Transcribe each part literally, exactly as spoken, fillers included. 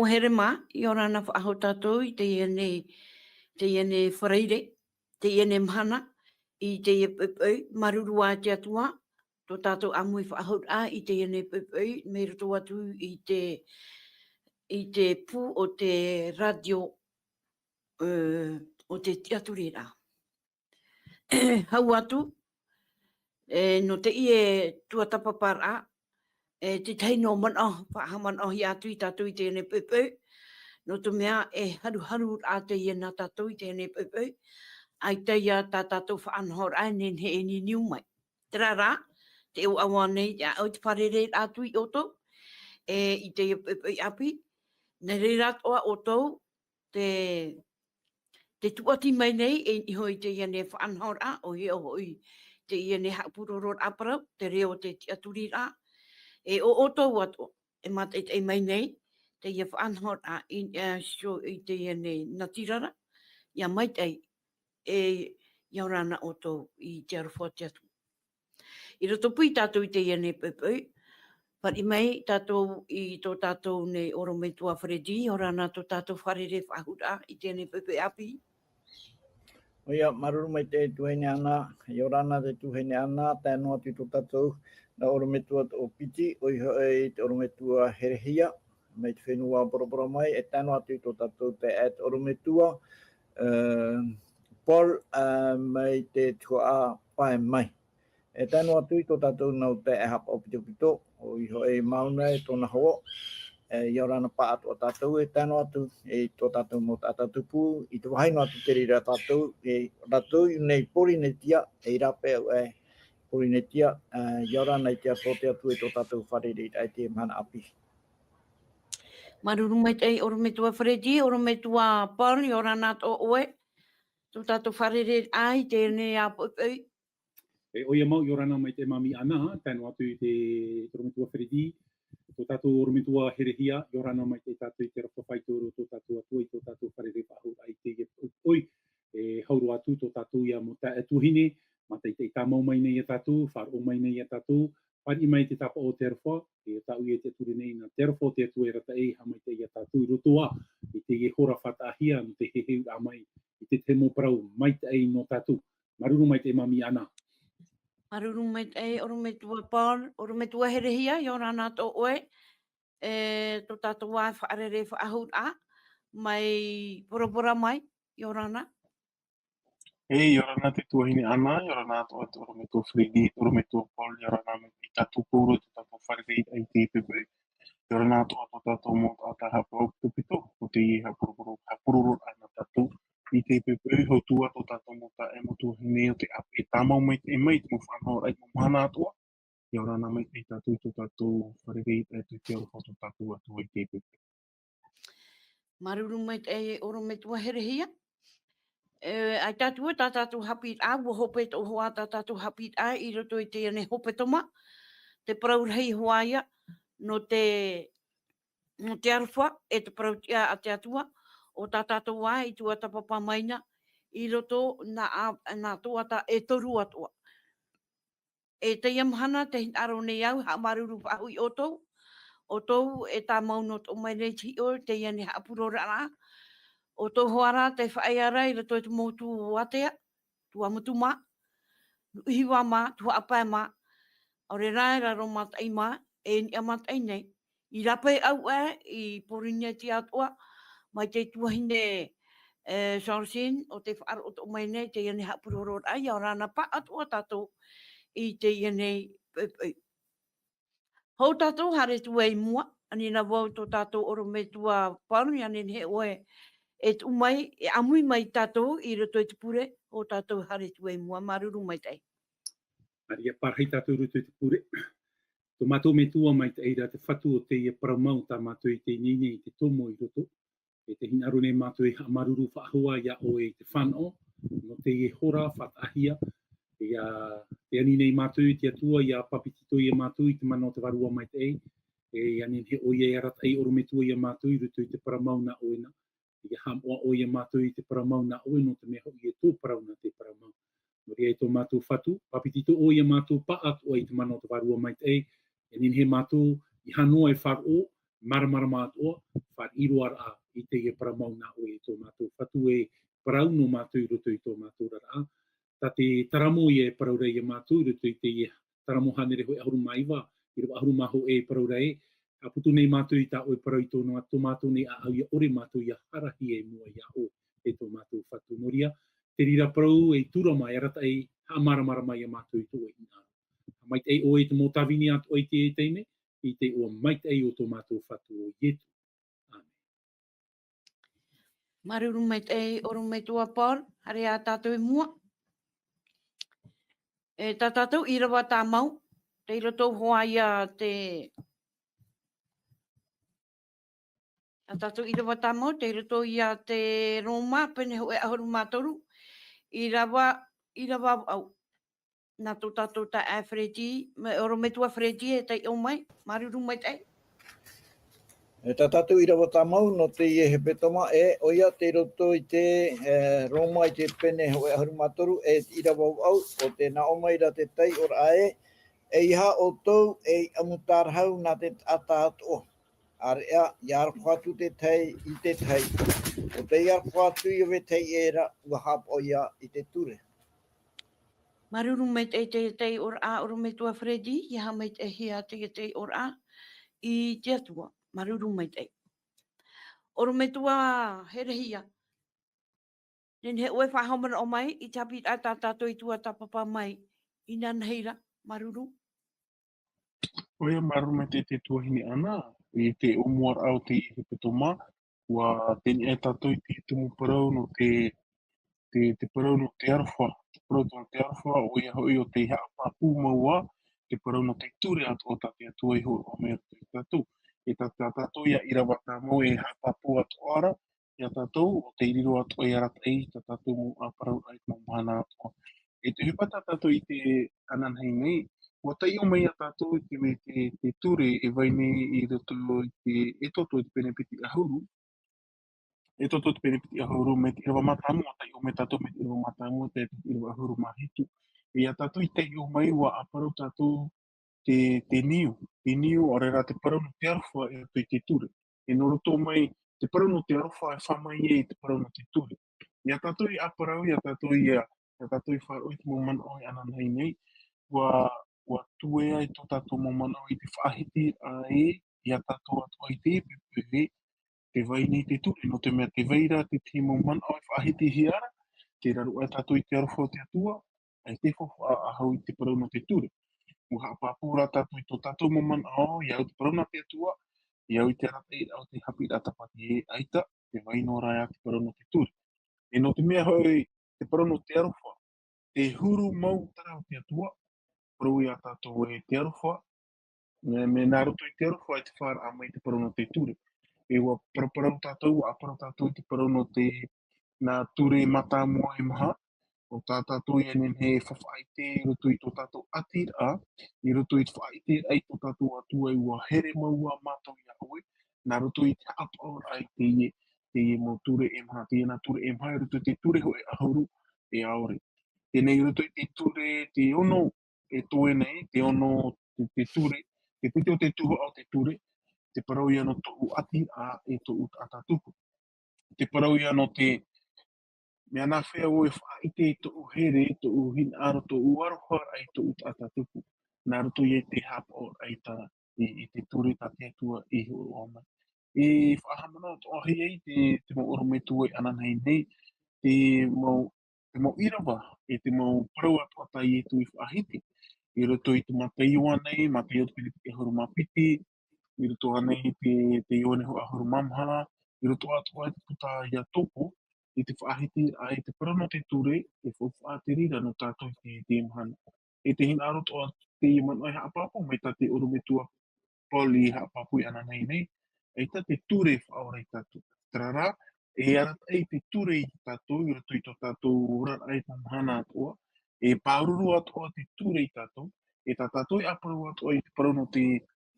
Mō here mā, ʻia ora na faʻahou tātou i teie nei, teie nei Faraire, teie nei mahana, i teie poʻipoʻi, māuruuru ā te Atua, tō tātou ʻāmui faʻahouraʻa i teie nei poʻipoʻi, mai roto atu i te, i te pū o te rātio, ē, o te tiʻaturiraʻa. Hau atu, e, nō teie tuatāpaparaʻa, e, te tahi nō manaʻo, faʻahaʻamanaʻohia atu ia tātou i teie nei poʻipoʻi, nō te mea e haruharuraʻa teie nā tātou i teie nei poʻipoʻi, ʻaita ia tā tātou faʻanahoraʻa e nehenehe e niuniu mai. Terā rā, te ʻoaʻoa nei, ʻaita e fārereiraʻa atu ia ʻoutou, e, i teie poʻipoʻi ʻāpī, nā reira atoʻa ʻoutou, te, te tūʻati mai nei, e niʻa iho i teie nei faʻanahoraʻa, ʻoia hoʻi, teie nei haʻapurororaʻa parau, te reo o te tiʻaturiraʻa, e ʻo ʻoutou atoʻa, e mātaʻitaʻi mai nei, teie faʻanahoraʻa i, e, so i teie nei natirara, ʻia maitaʻi, e, ʻia ora na ʻoutou i te aroha o te Atua. I roto paʻi tātou i teie nei poʻipoʻi, fāriʻi mai tātou i tō tātou nei ʻorometua Freddy, ʻia ora na tō tātou fārerei faʻahou i teie nei poʻipoʻi ʻāpī. ʻOia, māuruuru maitaʻi e tuahine Ana, ʻia ora na te tuahine Ana, tae noa atu i tō tātou nā ʻorometua toʻopiti, ʻoia hoʻi te ʻorometua Herehia, mai te fenua Bora Bora mai, e tae noa atu i tō tātou taeaʻe te ʻorometua, ē, Paul, ā, mai te tuhaʻa pae mai. E tae noa atu i tō tātou nau taeaʻe haʻapaʻo pitopito, ʻoia hoʻi Mauna e tōna hoa, e, ʻia ora na pāʻatoʻa tātou, e tae noa atu i tō tātou mau taʻata tupu, i te vāhi noa atu te reira tātou, e rātou i nei Pōrīnetia, e rāpae au e Pōrīnetia, e, ʻia ora na i te Atua, te Atua i tō tātou fārereiraʻa i teie mahana ʻāpī. Māuruuru maitaʻi ʻorometua Freddy, ʻorometua Paul, ʻia ora na atoʻa ʻoe, tō tātou fārereiraʻa i teie nei poʻipoʻi. E, ʻoia mau, ʻia ora na maitaʻi e māmī Ana, tae noa atu i te, te ʻorometua Freddy, tō tātou ʻorometua Herehia, ʻia ora na maitaʻi tātou i te aroha faʻaitoito o tō tātou Atua, i tō tātou fārerei faʻahouraʻa i teie poʻipoʻi, e, hau roa atu tō tātou ia mau taeaʻe tuahine, mātaʻitaʻi tāmau mai nei ia tātou, faʻaroʻo mai nei ia tātou, fāriʻi mai te tāpaʻo o te aroha, e tāʻu ia e tiʻaturi nei nā te aroha o te Atua e arataʻi, e haʻamaitaʻi ia tātou i roto ā, i teie hora faʻataʻahia, nō te heheuraʻa mai, i te tahi mau parau maitaʻi nō tātou. Māuruuru maitaʻi e māmī Ana. Māuruuru maitaʻi e ʻorometua Paul, ʻorometua Herehia, ʻia ora na atoʻa ʻoe, e, tō tātou ā fārerei faʻahouraʻa, mai Bora Bora mai, ʻia ora na. E, ʻia ora na te tuahine Ana, ʻia ora na atoʻa te ʻorometua Freddy, ʻorometua Paul, ʻia ora na maitaʻi tātou pauroa i tō tātou fārereiraʻa i teie poʻipoʻi. ʻIa ora na atoʻa tō tātou mau taʻata haʻapaʻo pitopito, ʻo teie haʻapuroro, haʻapurororaʻa nā tātou i teie poʻipoʻi, hau atu ā tō tātou mau taeaʻe, mau tuahine o te ʻāpī, tāmau maitaʻi mai i te mau faʻanahoraʻa i te mau mahana atoʻa. ʻIa ora na maitaʻi tātou i tō tātou fārereiraʻa i te aroha o tō tātou Atua i teie poʻipoʻi. Māuruuru maitaʻi e ʻorometua Herehia. E, ʻaita atu ā tā tātou haʻapiʻiraʻa, ʻua hope atoʻa hoʻi tā tātou haʻapiʻiraʻa i roto i teie nei hepetoma, te parau rahi hoʻi ïa, nō te, nō te aroha, e te parau tiʻa a te Atua, ʻo tā tātou ā i tuatāpapa mai na, i roto nā, nā tuatāpapa e toru atoʻa. E teie mahana, tē hinaʻaro nei au, haʻamāuruuru faʻahou ia ʻoutou. ʻOutou e tāmau noa atoʻa mai nei i te hiʻo i teie nei haʻapurororaʻa. ʻOutou hoʻi rā tē faʻaea ra i roto i te motu ātea, Tuamotu mā, Nuʻuhiva mā, Tuhaʻa Pae mā, ʻaore rā e Raro Mataʻi mā, e niʻa mataʻi nei. I rāpae au ā i Pōrīnetia atoʻa, mai te tuahine, e, Charlesine, ʻo tē faʻaroʻo atoʻa mai nei i teie nei haʻapurororaʻa, ʻia ora na pāʻatoʻa tātou i teie nei poʻipoʻi. Hou tātou, haere atu i mua, ani nā vau tō tātou ʻorometua Paul, ʻia nehenehe ʻoe e tuʻu mai, e ʻāmui mai ia tātou i roto i te pure, hou tātou, haere atu i mua, māuruuru maitaʻi. ʻĀreʻa, pārahi tātou i roto i te pure. Tō mātou Metua maitaʻi ra, te Fatu o teie parau mau tā mātou i tei ineine i te tomo i roto. E tē hinaʻaro nei mātou e haʻamāuruuru faʻahou ā ia ʻoe i te fānaʻo, nō teie hora faʻataʻahia, ʻia, tē ani nei mātou i te Atua, ʻia pāpetitohia mātou i te mana o te Vārua Maitaʻi, e ʻia nehenehe ʻoia e arataʻi ʻorometua ia mātou i roto i te parau mau nā ʻoe na, ʻia haʻamoʻa ʻoe ia mātou i te parau mau nā ʻoe, nō te mea hoʻi e tō parau na te parau mau. Nō reira e tō mātou Fatu, pāpetito ʻoe ia mātou pāʻatoʻa i te mana o te Vārua Maitaʻi, e nehenehe mātou i hanoa e faʻaroʻo, māramarama atoʻa, faʻaroʻo roa i teie parau mau nā ʻoe e tō mātou Fatu e parau nō mātou i roto i tō mātou oraraʻa. Tā te taramo ia e parau ra ia mātou i roto i teie taramo hānere hōʻē ʻahuru mā iva, ʻīrava ʻahuru mā hōʻē e parau ra ē, haʻaputu nei mātou i tā ʻoe parau i tō nā-, tō mātou nei ʻāʻau ʻia ʻore mātou ʻia harahi i mua iā ʻoe e tō mātou Fatu. Nō reira, te reira parau e tūrama e arataʻi haʻamāramarama ia mātou i tō ʻoe hinaʻaro. Maitaʻi ʻoe i te mau tāvini atoʻa i teie taime, i te iʻoa maitaʻi o tō mātou Fatu ʻo Ietu. Āmene. Māuruuru maitaʻi ʻorometua Paul, haere ā tātou i mua. E tā tātou ʻīrava tāmau, tei roto hoʻi ia te, tā tātou ʻīrava tāmau, tei roto ia te Roma, pene hōʻē ʻahuru mā toru, ʻīrava, ʻīrava vaʻu. Nā tō tātou taeaʻe Fredi, mai ʻorometua Fredi e taiʻo mai, māuruuru maitaʻi. E tā tātou ʻīrava tāmau nō teie hepetoma, e ʻoia tei roto i te, e, Roma i te pene hōʻē ʻahuru mā toru, e ʻīrava vaʻu, ʻo tē nā ʻō mai ra te taiʻoraʻa ē, ʻeiaha ʻoutou ei ʻamu tārahu nā te taʻata atoʻa. ʻĀreʻa, ʻia aroha atu te tahi i te tahi. ʻO tei aroha atu ia vetahi ʻē ra, ʻua haʻapaʻo ia i te ture. Māuruuru maitaʻi te taiʻoraʻa ʻorometua Fredi, ʻia haʻamaitaʻihia te taiʻoraʻa i te Atua. Māuruuru maitaʻi. ʻOrometua Herehia, nehenehe ʻoe e faʻahaʻamanaʻo mai i te haʻapiʻiraʻa tā tātou i tuatāpapa mai inanahi ra, māuruuru. ʻOia, māuruuru maitaʻi te tuahine Ana, i te ʻōmuaraʻa o te hepetoma, ʻua teie nei tātou i te tumu parau nō te, te, te parau nō te aroha, te parau nō te aroha, ʻoia hoʻi ʻo tei haʻapāpū mau ā, te parau nō te ture atoʻa tā te Atua i hōroʻa mai ia tātou. E tā, tā tātou ia ʻīrava tāmau e haʻapāpū atoʻa ra, ia tātou, ʻo tei riro atoʻa ia arataʻi, tā tātou mau ʻāparauraʻa i te mau mahana atoʻa. E te ʻohipa tā tātou i te ananahi nei, ʻua taiʻo mai ia tātou i te mea te, te ture e vai nei i roto i te, Exodo i te pene piti ʻahuru. Exodo i te pene piti ʻahuru, mai te ʻīrava mātāmua, ʻua taiʻo mai tātou mai te ʻīrava mātāmua, te, te ʻīrava ʻahuru mā hitu. E ia tātou i taiʻo mai, ʻua ʻāparau tātou te, te niu, te niu, ʻaore rā te parau nō te aroha i roto i te ture. E nō roto mai, te parau nō te aroha e fā mai ai i te parau nō te ture. Ia tātou i ʻāparau, ia tātou ia, ia tātou i faʻaroʻo i te mau manaʻo e ananahi nei, ʻua, ʻua tuea ai tō tātou mau manaʻo i te faʻahitiraʻa ē, ia tātou atoʻa i te pepe, te vai nei te ture, nō te mea te vai ra te tahi mau manaʻo e faʻahitihia ra, tē raro aʻe tātou i te aroha o te Atua, ʻaita e faufaʻa ʻahau i te parau nō te ture. ʻUa haʻapāpū rā tātou i tō tātou mau manaʻo, ʻia au i te parau nā te Atua, ʻia au i te arataʻiraʻa o te haʻapiʻiraʻa tāpati ē, ʻaita, te vai noa ra ia te parau nō te ture. E nō te mea hoʻi, te parau nō te aroha, te huru mau terā o te Atua, parau ia tātou e te aroha, mea, mea nā roto i te aroha e te fāraʻa mai te parau nō te ture. E ʻua paraparau tātou, ʻua ʻāparau tātou i te parau nō te, nā ture mātāmua e maha, ʻo tā tātou ia nehenehe e faʻaʻite i roto i tō tātou ʻatiraʻa, i roto i te faʻaʻiteraʻa i tō tātou Atua ē ʻua here mau ā mātou iā ʻoe, nā roto i te haʻapaʻoraʻa i teie, teie mau ture e maha, teie nā ture e maha, i roto i te ture hoʻi ʻahuru e ʻaore. Teie nei i roto i te ture, te ono, e toe nei, te ono, te, te ture, te piti o te tuhaʻa o te ture, te parau ia nō tōʻu ʻatiraʻa e tōʻu taʻata tupu. Te parau ia nō te, mea nāfea ʻoe e faʻaʻite i tōʻu here, tōʻu hinaʻaro, tōʻu aroha i tōʻu taʻata tupu. Nā roto ia i te haʻapaʻoraʻa i tā, i, i te ture tā te Atua i hōroʻa mai. E faʻahaʻamanaʻo atoʻa ai te, te mau ʻorometua e ananahi nei, te mau, te mau ʻīrava, e te mau parau atoʻa tā Ietu i faʻahiti. I roto i te Mataio ānei, Mataio te pene piti ʻahuru mā piti, i roto ānei i te, te Ioane hoʻi ʻahuru mā maha, i roto atoʻa i te puta Iakobo, i te faʻahitiraʻa i te parau nō te ture, e faufaʻa te reira nō tātou i te, te mahana. E te hinaʻaro atoʻa teie manaʻo e haʻapāpū mai tā te ʻorometua Paul i haʻapāpū i ananahi nei, ʻaita te ture e faʻaora ia tātou. Terā rā, e arataʻi te ture ia tātou, i roto i tō tātou oraraʻa i te mahana atoʻa, e pāruru atoʻa te ture ia tātou, e tā tātou e ʻāparau atoʻa i te parau nō te,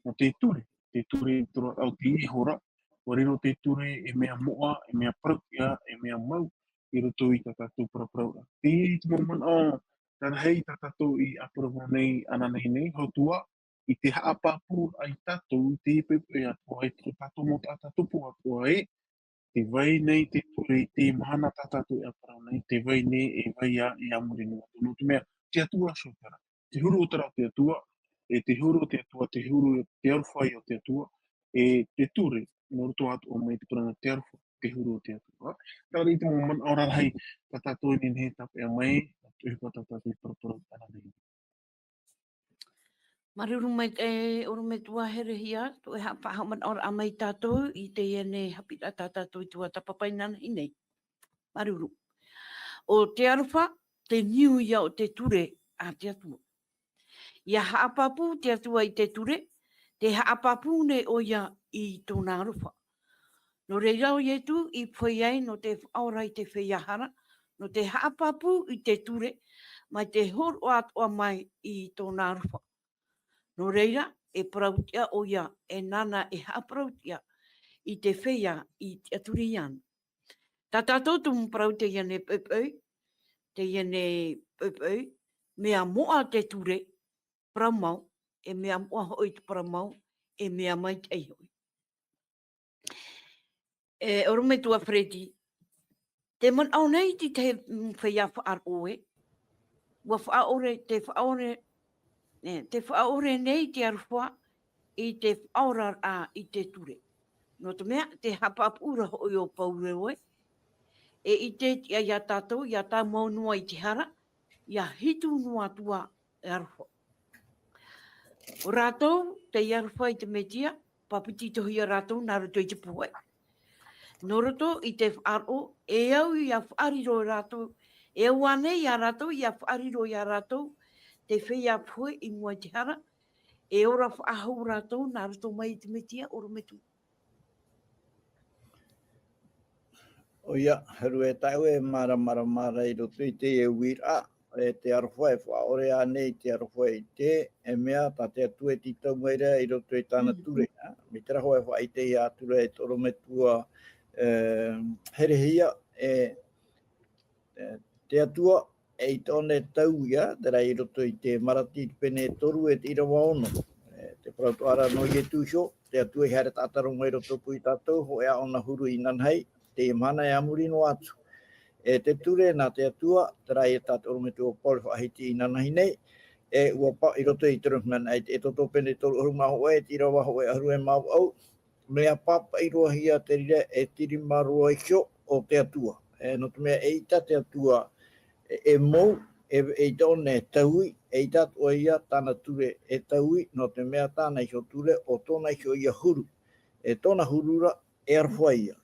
nō te ture, te ture i te oraraʻa o teie hora, ʻua riro te ture e mea moʻa, e mea parauʻtiʻa, e mea mau, i roto i tā tātou paraparauraʻa. Teie te mau manaʻo, rarahi tā tātou i ʻāparau nei, ananahi nei, Hotua, i te haʻapāpūraʻa ia tātou, i te poʻipoʻi atoʻa, i tō tātou mau taʻata tupu atoʻa ē, tē vai nei te ture i te mahana tā tātou e parau nei, tē vai nei e vai ā, i a muri noa atu. Nō te mea, te Atua iho terā. Te huru o terā o te Atua, e te huru o te Atua, te huru, te aroha ia o te Atua, e te ture, nō roto atoʻa mai te parau nō te aroha, te huru o te Atua. Terā ia te mau manaʻo rarahi, tā tātou e nehenehe e tāpeʻa mai, te ʻohipa tā tātou e paraparau i ānānahine. Māuruuru maitaʻi, ʻorometua Herehia, tō e haʻapaʻo haʻamanaʻoraʻa mai tātou i teie nei haʻapiʻiraʻa tā tātou i tuatāpapa inānahi nei. Māuruuru. ʻO te aroha, te niu ia o te ture a te Atua. ʻIa haʻapāpū te Atua i te ture, tē haʻapāpū nei ʻoia i tōna aroha. Nō reira ʻo Ietu i pohe ai nō te faʻaora i te feiā hara, nō te haʻapāpū i te ture, mai te hōroʻa atoʻa mai i tōna aroha. Nō reira, e parauʻtiʻa ʻoia, e nāna e haʻaparauʻtiʻa i te feiā i tiʻaturi iāna. Tā tātou tumu parau teie nei poʻipoʻi, teie nei poʻipoʻi, mea moʻa te ture, parau mau, e mea moʻa hoʻi te parau mau, e mea maitaʻi hoʻi. E, ʻorometua Freddy, tē manaʻo nei te, te, mm, feiā faʻaroʻo ē, ʻua faʻaʻore, tē faʻaʻore, e, tē faʻaʻore nei te aroha i te faʻaoraraʻa i te ture. Nō te mea, te haʻapāpūraʻa hoʻi o Pauro ē, e ʻite ia tātou, ʻia tāmau noa i te hara, ʻia hitu noa atu ā e aroha. ʻO rātou, tei aroha i te Mesia, pāpetitohia rātou nā roto i te pohe. Nō roto i te faʻaroʻo, e au ʻia faʻariro rātou, e au ānei ia rātou, ʻia faʻariro ia rātou, te feiā pohe i mua i te hara, e ora faʻahou rātou nā roto mai i te Mesia, ʻorometua. ʻOia, huru e taʻu e māramarama ra i roto i te uiraʻa, e te aroha e faʻaʻore ānei te aroha i te, e mea tā te Atua e tītau mai ra i roto i tāna ture, ā? Mai te reira e faʻaʻitehia atu ra e te ʻorometua, e, Herehia, e, e, te Atua, eʻita ʻōna e tau ia, terā i roto i te Marati i te pene e toru e te ʻīrava ono. E, te parau atoʻa ra nō Ietu iho, te Atua i haere taʻata roa mai roto pū ia tātou, hōʻē ā ʻōna huru inanahi, teie mahana e a muri noa atu. E te ture nā te Atua, terā ia tā te ʻorometua Pauro faʻahiti inanahi nei, e ʻua pa-, i roto i te Romiana i te Exodo pene toru ʻahuru mā hōʻē, e te ʻīrava hōʻē ʻahuru e mā vaʻu, mea pāpaʻi roa hia te reira e tirima roa iho o te Atua. E, nō te mea eʻita te Atua e, e mou, e, eʻita ʻōna e taui, eʻita atoʻa ia tāna ture e taui, nō te mea tāna iho ture, ʻo tōna iho ia huru. E tōna huru ra, e aroha ia.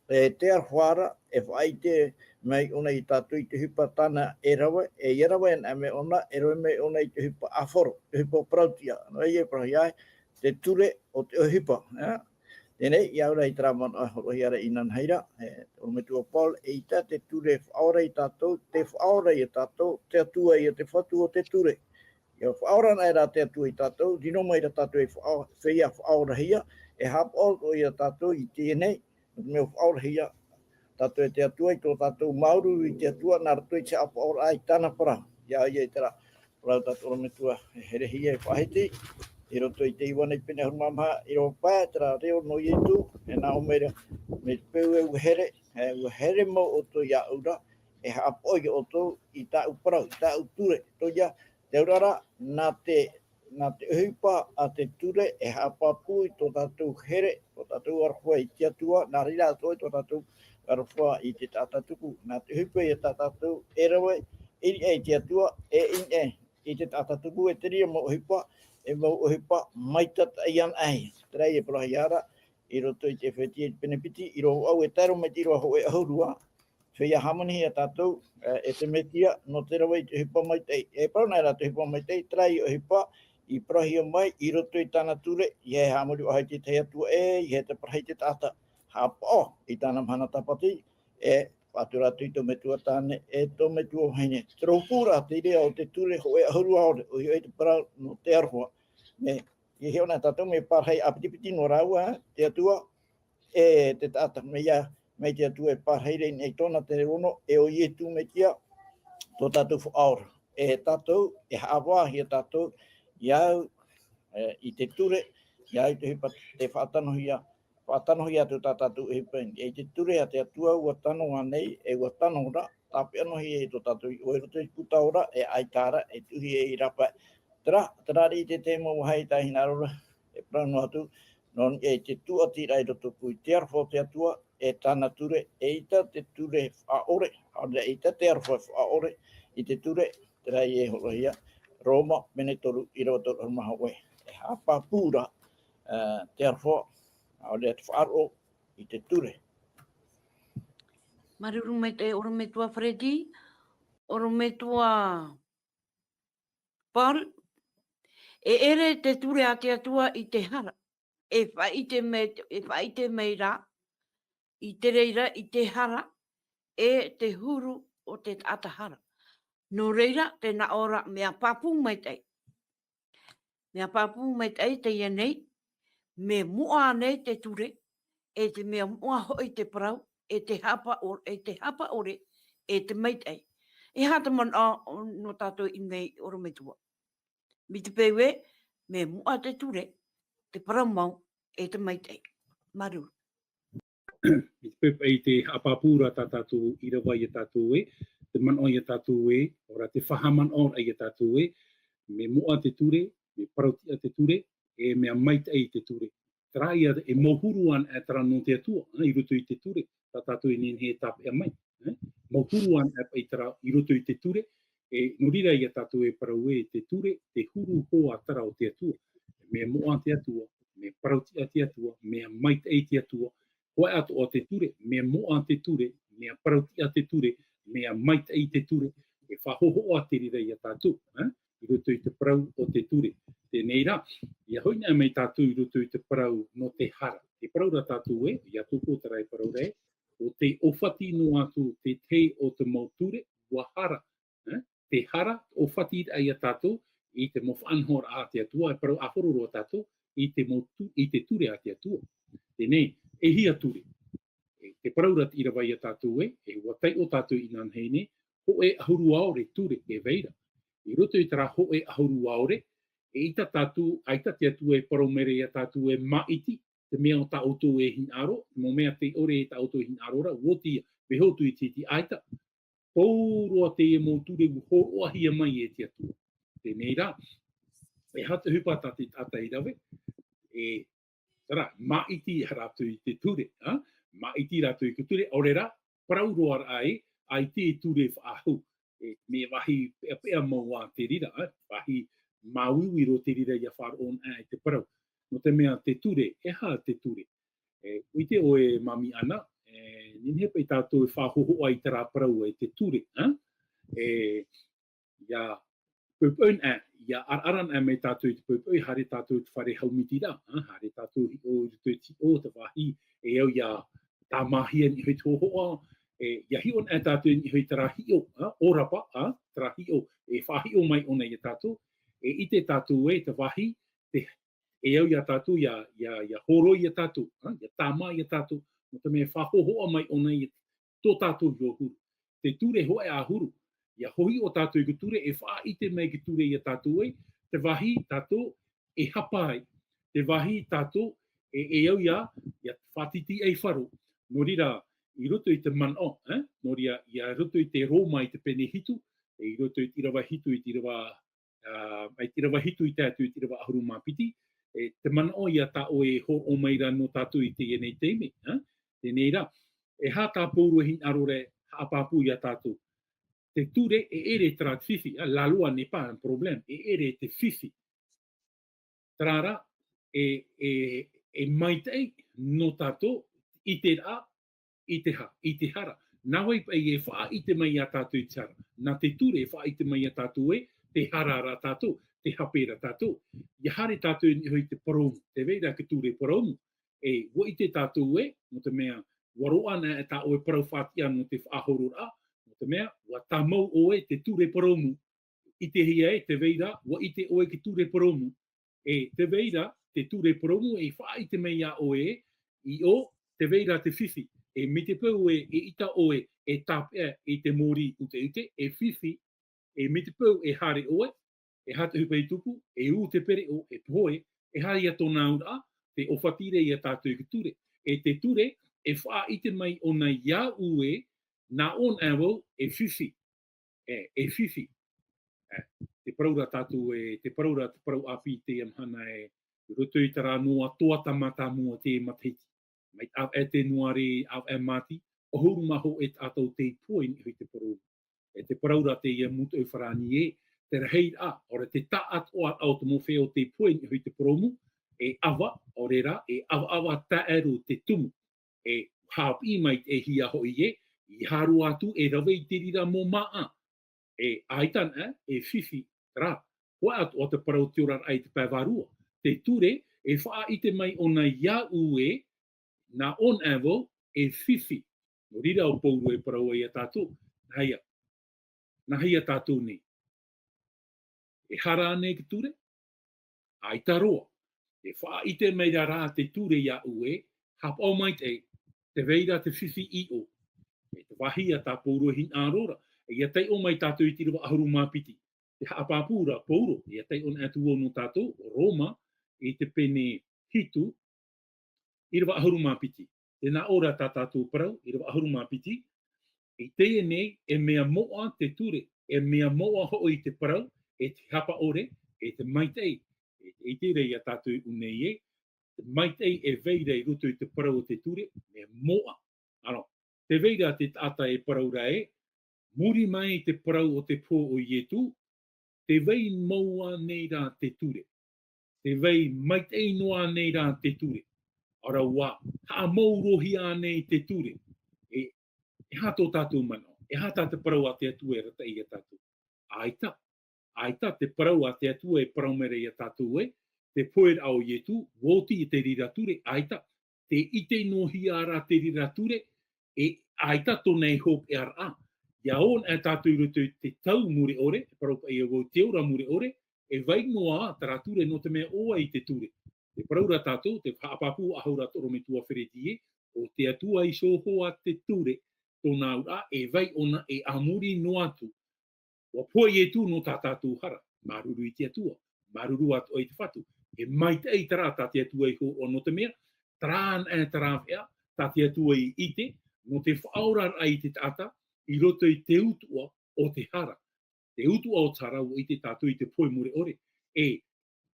E te aroha ra, e faʻaʻite mai ʻōna ia tātou i te ʻohipa tāna e rave, e ʻia rave anaʻe mai ʻōna, e rave mai ʻōna i te ʻohipa ʻāfaro, te ʻohipa parauʻtiʻa. Nō reira e parauhia ai, te ture ʻo te ʻohipa, ā? Teie nei, ʻia au ra i terā manaʻo e hōroʻahia ra inanahi ra, e, ʻorometua Paul, eʻita te ture e faʻaora ia tātou, tē faʻaora ia tātou, te Atua ia te Fatu o te ture. ʻIa faʻaora anaʻe ra te Atua ia tātou, riro mai ra tātou ei faʻa-, feiā faʻaorahia, e haʻapaʻo atoʻa ia tātou i teie nei, nō te mea ʻua faʻaorahia tātou e te Atua i tō tātou māuruuru i te Atua, nā roto i te haʻapaʻoraʻa i tāna parau. ʻIa au ia i terā parau tā te ʻorometua Herehia e faʻahiti, i roto i te Ioane i te pene ʻahuru mā maha, ʻīrava pae, terā reo nō Ietu, e nā ʻō mai ra, mai te peu ē ʻua here, e, ʻua here mau ʻoutou iāʻu ra, e haʻapaʻo ia ʻoutou i tāʻu parau, i tāʻu ture, ʻo ia, te auraʻa ra, nā te, nā te ʻohipa a te ture e haʻapāpū i tō tātou here, tō tātou aroha i te Atua, nā reira atoʻa tō tātou aroha i te taʻata tupu. Nā te ʻohipa ia tā tātou e rave i niʻa i te Atua, e i niʻa i te taʻata tupu, e te reira mau ʻohipa, e mau ʻohipa maitataʻi anaʻe. Terā ia e parauhia ra, i roto i te Efetia i te pene piti, ʻīrava vaʻu e tae roa mai te ʻīrava hōʻē ʻahuru ā, feiā hāmanihia tātou, e, e te Mesia, nō te rave i te ʻohipa maitaʻi. E parau anaʻe ra te ʻohipa maitaʻi, terā ia ʻohipa i parauhia mai i roto i tāna ture, ʻeiaha e haʻamori faʻahou i te Atua ē, ʻeiaha e parau i te taʻata. Haʻapaʻo i tāna mahana tāpati, e faʻatura atu i tō metua tāne, e tō metua vahine. Te rōpū ra te reira o te ture hōʻē ʻahuru ā ʻore, ʻoia hoʻi te parau nō te aroha. Mea, ʻia hiʻo na tātou mea pārahi ʻāpitipiti nō rāua, te Atua, e te taʻata, mea, mai te Atua e pārahi ra i niʻa i tōna tere ono, e ʻo Ietu Mesia, tō tātou Faʻaora. E tātou, e haʻavāhia tātou, ʻia au, e, i te ture, ʻia au i te ʻohipa te faʻatanohia, faʻatanohia atu tā tātou ʻohipa i niʻa i te ture a te Atua, ʻua tano ānei, e ʻua tano ra, tāpeʻa noa hia i tō tātou iʻoa i roto i te puta ora, e ʻaita ra, e tuʻu hia i rāpae. Terā, terā riʻi te tahi mau vāhi tā hinaʻaro ra, e parau noa atu, nō niʻa i te tūʻatiraʻa i rotopū i te aroha o te Atua, e tāna ture, eʻita te ture faʻaʻore, ʻaore ra eʻita te aroha faʻaʻore i te ture, terā e hōroʻahia, Roma, pene toru, ʻīrava toru ʻahuru mā hōʻē. E haʻapāpū ra, e, te aroha, ʻaore ra te faʻaroʻo i te ture. Māuruuru maitaʻi ʻorometua Freddy, ʻorometua Paul, e ʻere te ture a te Atua i te hara, e faʻaʻite mai, e faʻaʻite mai ra, i te reira, i te hara, e te huru o te taʻata hara. Nō reira, tē nā ʻō ra, mea pāpū maitaʻi. Mea pāpū maitaʻi teie nei, mea moʻa nei te ture, e te mea moʻa hoʻi te parau, e te haʻapaʻo-, e te haʻapaʻore, e te maitaʻi. E aha te manaʻo nō tātou i nei ʻorometua? Mai te peu ē, mea moʻa te ture, te parau mau, e te maitaʻi. Māuruuru. Mai te peu paʻi te haʻapāpū ra tā tātou ʻīrava ia tātou ē, te manaʻo ia tātou ē, ʻaore ra te faʻahaʻamanaʻo ra ia tātou ē, mea moʻa te ture, mea parau tiʻa te ture, e mea maitaʻi te ture. Terā ia e mau huru anaʻe terā nō te Atua, e, i roto i te ture, tā tātou e nehenehe e tāpeʻa mai, e, mau huru anaʻe paʻi terā i roto i te ture, e, nō reira ia tātou e parau ē, te ture, te huru hoa terā o te Atua. Mea moʻa te Atua, mea parau tiʻa te Atua, mea maitaʻi te Atua, hōʻē atoʻa te ture, mea moʻa te ture, mea parau tiʻa te ture, mea maitaʻi te ture, e faʻahōhoʻa te reira ia tātou, e, i roto i te parau o te ture. Teie rā, ʻia hoʻi anaʻe mai tātou i roto i te parau nō te hara. Te parau ra tātou ē, ia tō ʻoe terā e parau ra ē, ʻo tē ʻōfati noa atu te tahi o te mau ture, ʻua hara, e, te hara, ʻōfati ra ia tātou i te mau faʻanahoraʻa a te Atua, e parau ʻahuru roa tātou i te mau tu-, i te ture a te Atua. Teie nei, e hia ture? E, te parau ra te ʻīrava ia tātou ē, e ʻua taiʻo tātou inanahi nei, hōʻē ʻahuru ʻaore ture e vai ra. I roto i terā hōʻē ʻahuru ʻaore, eʻita tātou, ʻaita te Atua e parau mai ra ia tātou ē māʻiti, te mea tā ʻoutou e hinaʻaro, te mau mea tē ʻore e tā ʻoutou e hinaʻaro ra, ʻua oti ia, vaiiho atu i te iti, ʻaita. Pauroa teie mau ture ʻua hōroʻahia mai e te Atua. Teie rā, e aha te ʻohipa tā te taʻata i rave, e, terā, māʻiti rātou i te ture, ā? Māʻiti rātou i te ture, ʻaore rā, parau roa ra ē, ʻaita e ture faʻahou, e, mea vāhi peʻapeʻa mau ā te reira, ā? Vāhi māuiui roa te reira ʻia faʻaroʻo anaʻe i te parau. Nō te mea te ture, e aha te ture? E, ʻite ʻoe Māmī Ana, e, nehenehe paʻi tātou e faʻahōhoʻa i terā parau e te ture, ā? E, ʻia poʻipoʻi anaʻe, ʻia ʻaraʻara anaʻe mai tātou i te poʻipoʻi, haere tātou i te fare haumiti ra, ā? Haere tātou hiʻo i roto i te hiʻo, te vāhi, e au ʻia tāmāhia i niʻa i te hōhoʻa, e, ʻia hiʻo anaʻe tātou i niʻa i terā hiʻo, ā? ʻŌrapa, ā? Terā hiʻo, e faʻahiʻo mai ʻōna ia tātou, e ʻite tātou ē, te vāhi, te e au ia tātou, ʻia, ʻia, ʻia hōroi ia tātou, ā, ʻia tāmā ia tātou, nō te mea e faʻahōhoʻa mai ʻōna i tō tātou hiʻo huru. Te ture hōʻē ʻahuru, ʻia hoʻi ʻo tātou i te ture, e faʻaʻite mai te ture ia tātou ē, te vāhi tātou e hapa ai, te vāhi tātou e, e au ia, ʻia faʻatitiʻai faro. Nō reira, i roto i te manaʻo, ā, nō reira, ʻia roto i te Roma i te pene hitu, e i roto i te ʻīrava hitu, i te ʻīrava ā, mai te ʻīrava hitu i tae atu i te ʻīrava ʻahuru mā piti, e, te manaʻo ia tā ʻoe e hōroʻa mai ra nō tātou i teie nei taime, ā? Teie rā, e aha tā Pauro e hinaʻaro ra e haʻapāpū ia tātou? Te ture e ʻere terā te fifi, ā, la loi n'est pas un problème, e ʻere te fifi. Terā rā, e, e, e maitaʻi nō tātou i te rā, i te ha-, i te hara. Nā vai paʻi e faʻaʻite mai ia tātou i te hara? Nā te ture e faʻaʻite mai ia tātou ē, te hara rā tātou, te hape rā tātou. ʻIa haere tātou i niʻa i te parau, tē vai ra te ture parau. E, ʻua ʻite tātou ē, nō te mea, ʻua roaʻa anaʻe tā ʻoe parau faʻatiʻa nō te faʻahororaʻa, nō te mea, ʻua tāmau ʻoe te ture parau. ʻItehia ē, tē vai ra, ʻua ʻite ʻoe te ture parau. E tē vai ra te ture parau, e faʻaʻite mai ia ʻoe, ʻio, tē vai ra te fifi. E mai te peu ē, eʻita ʻoe e tāpeʻa i te mōrī ʻuteʻute, e fifi, e mai te peu e haere ʻoe, E aha te ʻohipa i tupu? E ū te pereʻoʻo, e pohe, e aha ia tōna auraʻa? Te ʻōfatiraʻa ia tātou i te ture. E te ture, e faʻaʻite mai ʻōna iāʻu ē, nā ʻōna vau e fifi. E, e fifi. E, te parau ra tātou e, te parau ra, te parau ʻāpī i teie mahana e, i roto i terā noa toa tāmata mua te matahiti. Mai ʻāvaʻe Tenuare, ʻāvaʻe Māti, ʻahuru mā hōʻē taʻata tei pohe i niʻa i te parau. E te parau ra teie mūtoʻi farāni ē, te rahiraʻa, ʻaore te taʻatoʻaraʻa o te mau feiā tei pohe i niʻa i te purōmu, e ʻava, ʻaore rā, e ʻavaʻava taʻero te tumu. E haʻapiʻi mai te hia hoʻi ē, i haro atu e rave i te reira mau māʻa. E ʻaita anaʻe, e fifi, rā. Hōʻē atoʻa te parau te oraraʻa i te pae vārua. Te ture, e faʻaʻite mai ʻōna iāʻu ē, nā ʻōna vau e fifi. Nō reira ʻo Pauro e parau ai ia tātou, nā hea, nā hea tātou nei. E hara ānei te ture? ʻAita roa. E faʻaʻite mai ra rā te ture iāʻu ē, haʻapaʻo maitaʻi, tē vai ra te fifi ʻiʻo. E te vāhi a tā Pauro e hinaʻaro ra, ʻia taiʻo mai tātou i te ʻīrava ʻahuru mā piti. Te haʻapāpū ra Pauro, ʻia taiʻo anaʻe atu vau nō tātou, Roma, i te pene hitu, ʻīrava ʻahuru mā piti. Tē nā ʻō ra tā tātou parau, ʻīrava ʻahuru mā piti. I teie nei, e mea moʻa te ture, e mea moʻa hoʻi te parau, e te haʻapaʻo ʻore, e te maitaʻi. E te ʻite ra ia tātou i ʻō nei ē, te maitaʻi e vai ra i roto i te parau o te ture, mea moʻa. Alors, tē vai ra te taʻata e parau ra ē, muri mai i te parau o te pō o Ietu, tē vai mau ānei rā te ture. Tē vai maitaʻi noa ānei rā te ture. ʻAore rā, haʻamaurohia ānei te ture. E, e aha tō tātou manaʻo? E aha tā te parau a te Atua e arataʻi ia tātou? ʻAita. ʻAita te parau a te Atua e parau mai ra ia tātou ē, te pohe ra o Ietu, ʻua oti i te reira ture, ʻaita. Tē ʻite noa hia ra te reira ture, e ʻaita tōna e hopeʻaraʻa. ʻIa ō anaʻe tātou i roto i te tau mure ʻore, e parau paʻi au i te ora mure ʻore, e vai noa terā ture nō te mea ʻo vai te ture. Tē parau ra tātou, te haʻapāpū faʻahou ra tō ʻorometua Feredi ē, ʻo te Atua iho hoʻi te ture, tōna auraʻa, e vai ʻōna e a muri noa atu. ʻUa pohe Ietu nō tā tātou hara. Māuruuru i te Atua. Māuruuru atoʻa i te Fatu. E maitaʻi terā tā te Atua i hōroʻa nō te mea, terā anaʻe terā veʻa, tā te Atua i ʻite, nō te faʻaoraraʻa i te taʻata, i roto i te utuʻa o te hara. Te utuʻa o te hara, ʻua ʻite tātou i te pohe mure ʻore. E,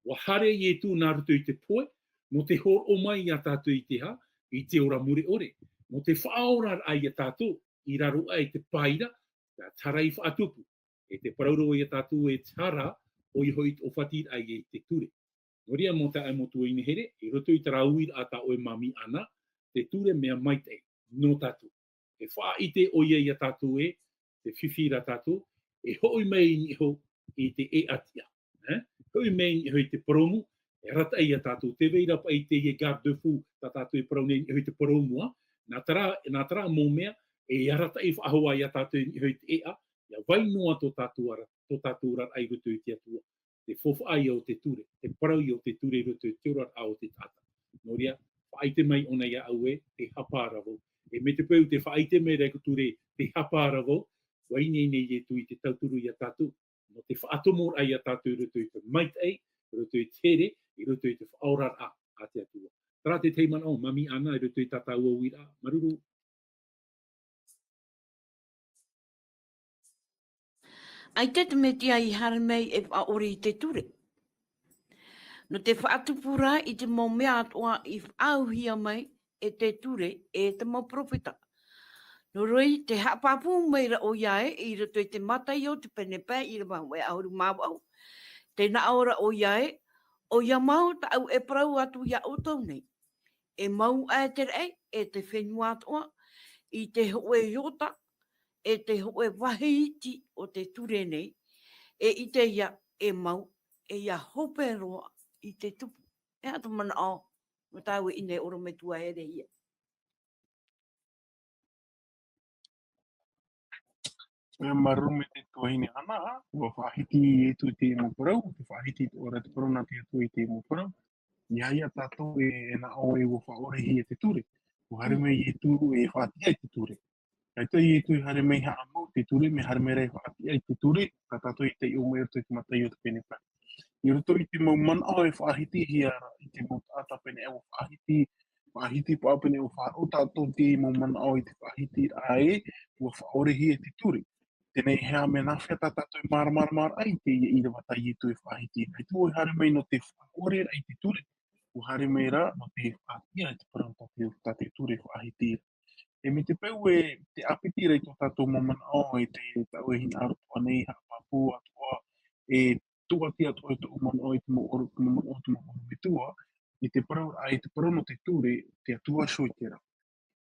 ʻua haere Ietu nā roto i te pohe, nō te hōroʻa mai ia tātou i te aha, i te ora mure ʻore. Nō te faʻaoraraʻa ia tātou, i raro aʻe i te paira, te hara i faʻatupu. E te parau ra ia tātou e te hara, ʻoia hoʻi te ʻōfatiraʻa i te ture. Nō reira mau taeaʻe, mau tuahine here, i roto i terā uiraʻa tā ʻoe Mami Ana, te ture mea maitaʻi, nō tātou. E faʻaʻite ʻoia ia tātou ē, te fifi ra tātou, e hoʻi mai i niʻa iho i te ʻēʻa tiʻa. E? Hoʻi mai i niʻa iho i te purōmu, e arataʻi ia tātou, tē vai ra paʻi teie garde-fou, tā tātou e parau nei i niʻa iho i te purōmu, ā. Nā terā, nā terā mau mea, e arataʻi faʻahou ia tātou i niʻa iho i te ʻēʻa, ʻia vai noa tō tātou ara, tō tātou oraraʻa i roto i te Atua. Te faufaʻa ia o te ture, te parau ia o te ture i roto i te oraraʻa o te taʻata. Nō reira, faʻaʻite mai ʻōna iāʻu ē, tē hapa ra vau. E mai te peu tē faʻaʻite mai ra i te ture, tē hapa ra vau, ʻua ineine Ietu i te tauturu ia tātou, nō te faʻatomoraʻa ia tātou i roto i te maitaʻi, i roto i te here, i roto i te faʻaoraraʻa a te Atua. Terā te tahi manaʻo, Mami Ana, i roto i tā tāua uiraʻa, māuruuru. ʻAita te Mesia i haere mai e faʻaʻore i te ture. Nō te faʻatupu ra i te mau mea atoʻa i faʻaauhia mai e te ture e te mau peropheta. Nō reira, te haʻapāpū mai ra ʻoia ē, i roto i te Mataio te pene pae ʻīrava hōʻē ʻahuru mā vaʻu. Tē nā ʻō ra ʻoia ē, ʻoia mau tāʻu e parau atu ia ʻoutou nei. E mau aʻe te raʻi, e te fenua atoʻa, i te hōʻē iota, e te hōʻē vāhi iti o te ture nei, e ʻite ia, e mau, e ʻia hope roa i te tupu. E aha tō manaʻo, nō tāua ʻorometua here ia. E, māuruuru maitaʻi tuahine Ana, ʻua faʻahiti Ietu i te mau parau, te faʻahiti i te ora te parau nā te Atua i te mau parau. ʻIa, ʻia tātou e, e nā ʻō ē ʻua faʻaʻorehia te ture. ʻUa haere mai Ietu e faʻatiʻa i te ture. ʻAita Ietu i haere mai haʻamau te ture, mea haere mai rā e faʻatiʻa i te ture, tā tātou i taiʻo mai i roto i te Mataio te pene pae. I roto i te mau manaʻo e faʻahitihia ra i te mau taʻata pēnei ʻua faʻahiti, faʻahiti paʻi pēnei ʻua faʻaroʻo tātou te mau manaʻo i te faʻahitiraʻa ē, ʻua faʻaʻorehia te ture. Teie nei e aha mea nāfea tā tātou e māramarama ra i teie ʻīrava tā Ietu e faʻahiti. ʻAita vau e haere mai nō te faʻaʻore i te ture, ʻua haere mai rā nō te faʻatiʻa i te parau tā te, tā te ture e faʻahiti. E mai te peu e te ʻāpiti ra i tō tātou mau manaʻo i te taʻu e hinaʻaro atoʻa nei, haʻapāpū atoʻa, e tuati atoʻa i tōʻu manaʻo i te mau ʻoro, te mau manaʻo o te mau ʻorometua, i te parau, ʻa, i te parau nō te ture, te Atua Soitera.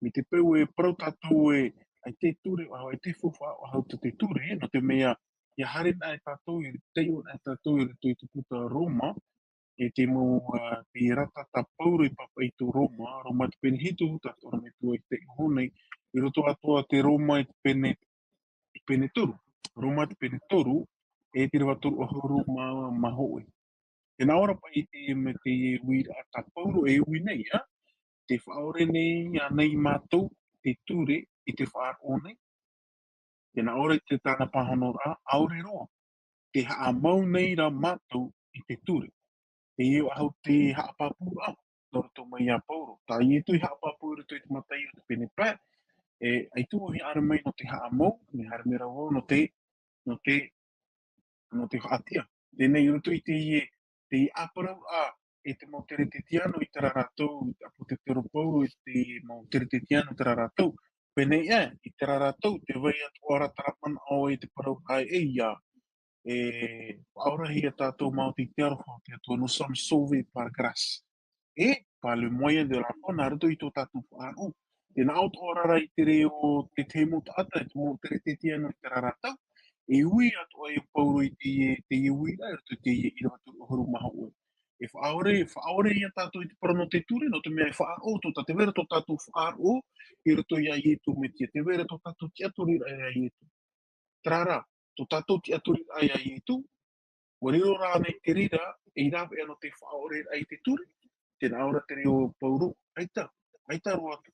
Mai te peu e parau tātou ē, ʻaita e ture, ʻaita e faufaʻa faʻahou tā te ture, nō te mea, ʻia haere anaʻe tātou, i te, ʻia anaʻe tātou i roto i te puta Roma, e te mau, ā, te rata tā Pauro i pāpaʻi i tō Roma, Roma te pene hitu, tā te ʻorometua i taiʻo nei, i roto atoʻa te Roma i te pene, i pene toru. Roma te pene toru, e te ʻīrava toru ʻahuru mā, mā hōʻē. Tē nā ʻō ra paʻi i te, mai teie uiraʻa tā Pauro e ui nei, ā, tē faʻaʻore nei ānei mātou te ture i te faʻaroʻo nei? Tē nā ʻō ra i te tāna pāhonoraʻa, ʻaore roa, tē haʻamau nei rā mātou i te ture. Teie faʻahou te haʻapāpūraʻa, nō roto mai iā Pauro. Tā Ietu i haʻapāpū i roto i te Mataio te pene pae, e, ʻaita vau e haere mai nō te haʻamau, mea haere mai rā vau nō te, nō te, nō te faʻatiʻa. Teie nei i roto i teie, teie ʻāparauraʻa, e te mau Teretetiano i terā rātou, i te ʻāpōsetolo Pauro i te mau Teretetiano i terā rātou. Pēnei ē, i terā rātou, tē vai atoʻa ra terā manaʻo e te parau ē ia, e, faʻaorahia tātou maoti i te aroha o te Atua, nous sommes sauvés par grâce. Et par le moyen de la foi, nā roto i tō tātou faʻaroʻo. Tē nā ʻō atoʻa ra i te reira o te tahi mau taʻata, e te mau Teretetiano i terā rātou, e ui atoʻa e Pauro i teie, teie uiraʻa, i roto i teie ʻīrava toru ʻahuru mā hōʻē. E faʻaʻore, faʻaʻore ia tātou i te parau nō te ture, nō te mea e faʻaroʻo tō tā-, tē vai ra tō tātou faʻaroʻo, i roto iā Ietu Metia, tē vai ra tō tātou tiʻaturiraʻa iā Ietu. Terā rā, tō tātou tiʻaturiraʻa iā Ietu, ʻua riro rānei te reira, ei rāveʻa nō te faʻaʻoreraʻa i te ture, tē nā ʻō ra te reira o Pauro, ʻaita, ʻaita roa atu.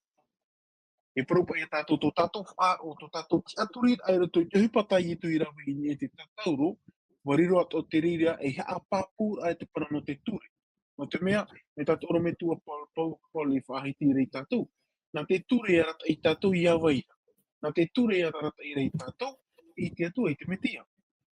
E parau paʻi iā tātou tō tātou faʻaroʻo, tō tātou tiʻaturiraʻa i roto i te ʻohipa tā Ietu i rave i niʻa i te tātauro, ʻua riro atoʻa te reira ei haʻapāpūraʻa i te parau nō te ture. Nō te mea, mai tā te ʻorometua Paul, Paul, Paul i faʻahiti ra ia tātou. Nā te ture e arataʻi ia tātou i ʻāvaʻe ra. Nā te ture e arataʻi ra ia tātou i te Atua, i te Metia.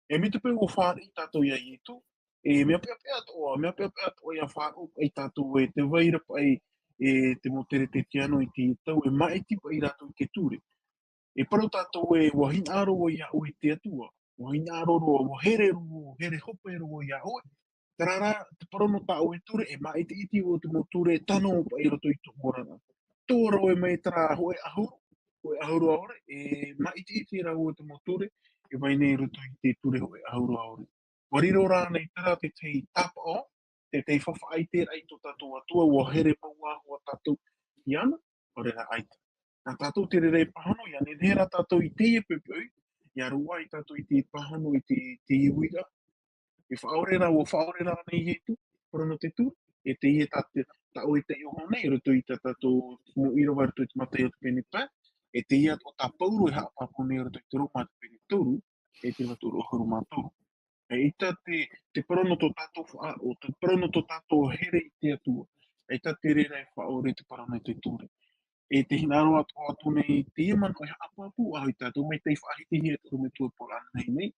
E mai te peu ʻua fāriʻi tātou iā Ietu, e mea peʻapeʻa atoʻa, mea peʻapeʻa atoʻa ʻia faʻaroʻo ia tātou e tē vai ra paʻi, e te mau Teretetiano i te tau, e maʻiti paʻi rātou i te ture. E parau tātou ē, ʻua hinaʻaro vau iā ʻoe te Atua, ʻua hinaʻaro roa, ʻua here roa, here hope roa iā ʻoe. Terā rā, te parau nō tā ʻoe ture, e māʻitiʻiti vau te mau ture e tano paʻi i roto i tōʻu oraraʻa. Tō ra ʻoe mai terā hōʻē ʻahuru, hōʻē ʻahuru ʻaore, e māʻitiʻiti rā vau te mau ture, e vai nei i roto i te ture hōʻē ʻahuru ʻaore. ʻUa riro rānei terā te tahi tāpaʻo, te tahi faʻaʻiteraʻa i tō tātou Atua, ʻua here mau ā hoʻi tātou iāna, ʻaore rā ʻaita. Nā tātou te reira e pāhono, ʻia nehenehe rā tātou i teie poʻipoʻi, ʻia roaʻa tātou i te pāhono i te, te uiraʻa. E faʻaʻore rā, ʻua faʻaʻore rānei Ietu, parau nō te ture, e teie tā te, tā ʻoe e taiʻo nei, i roto i tā tātou mau ʻīrava i roto i te Mataio te pene pae, e teie atoʻa tā Pauro e haʻapāpū nei i roto i te Roma te pene toru, e te ʻīrava toru ʻahuru mā toru. ʻAita te, te parau nō tō tātou faʻaroʻo, te parau nō tō tātou here i te Atua. ʻAita te reira e faʻaʻore te parau nō te ture. E tē hinaʻaro atoʻa atu nei teie manaʻo e haʻapāpū ʻaore tātou mai te faʻahitihia e te ʻorometua Paul ānei nei.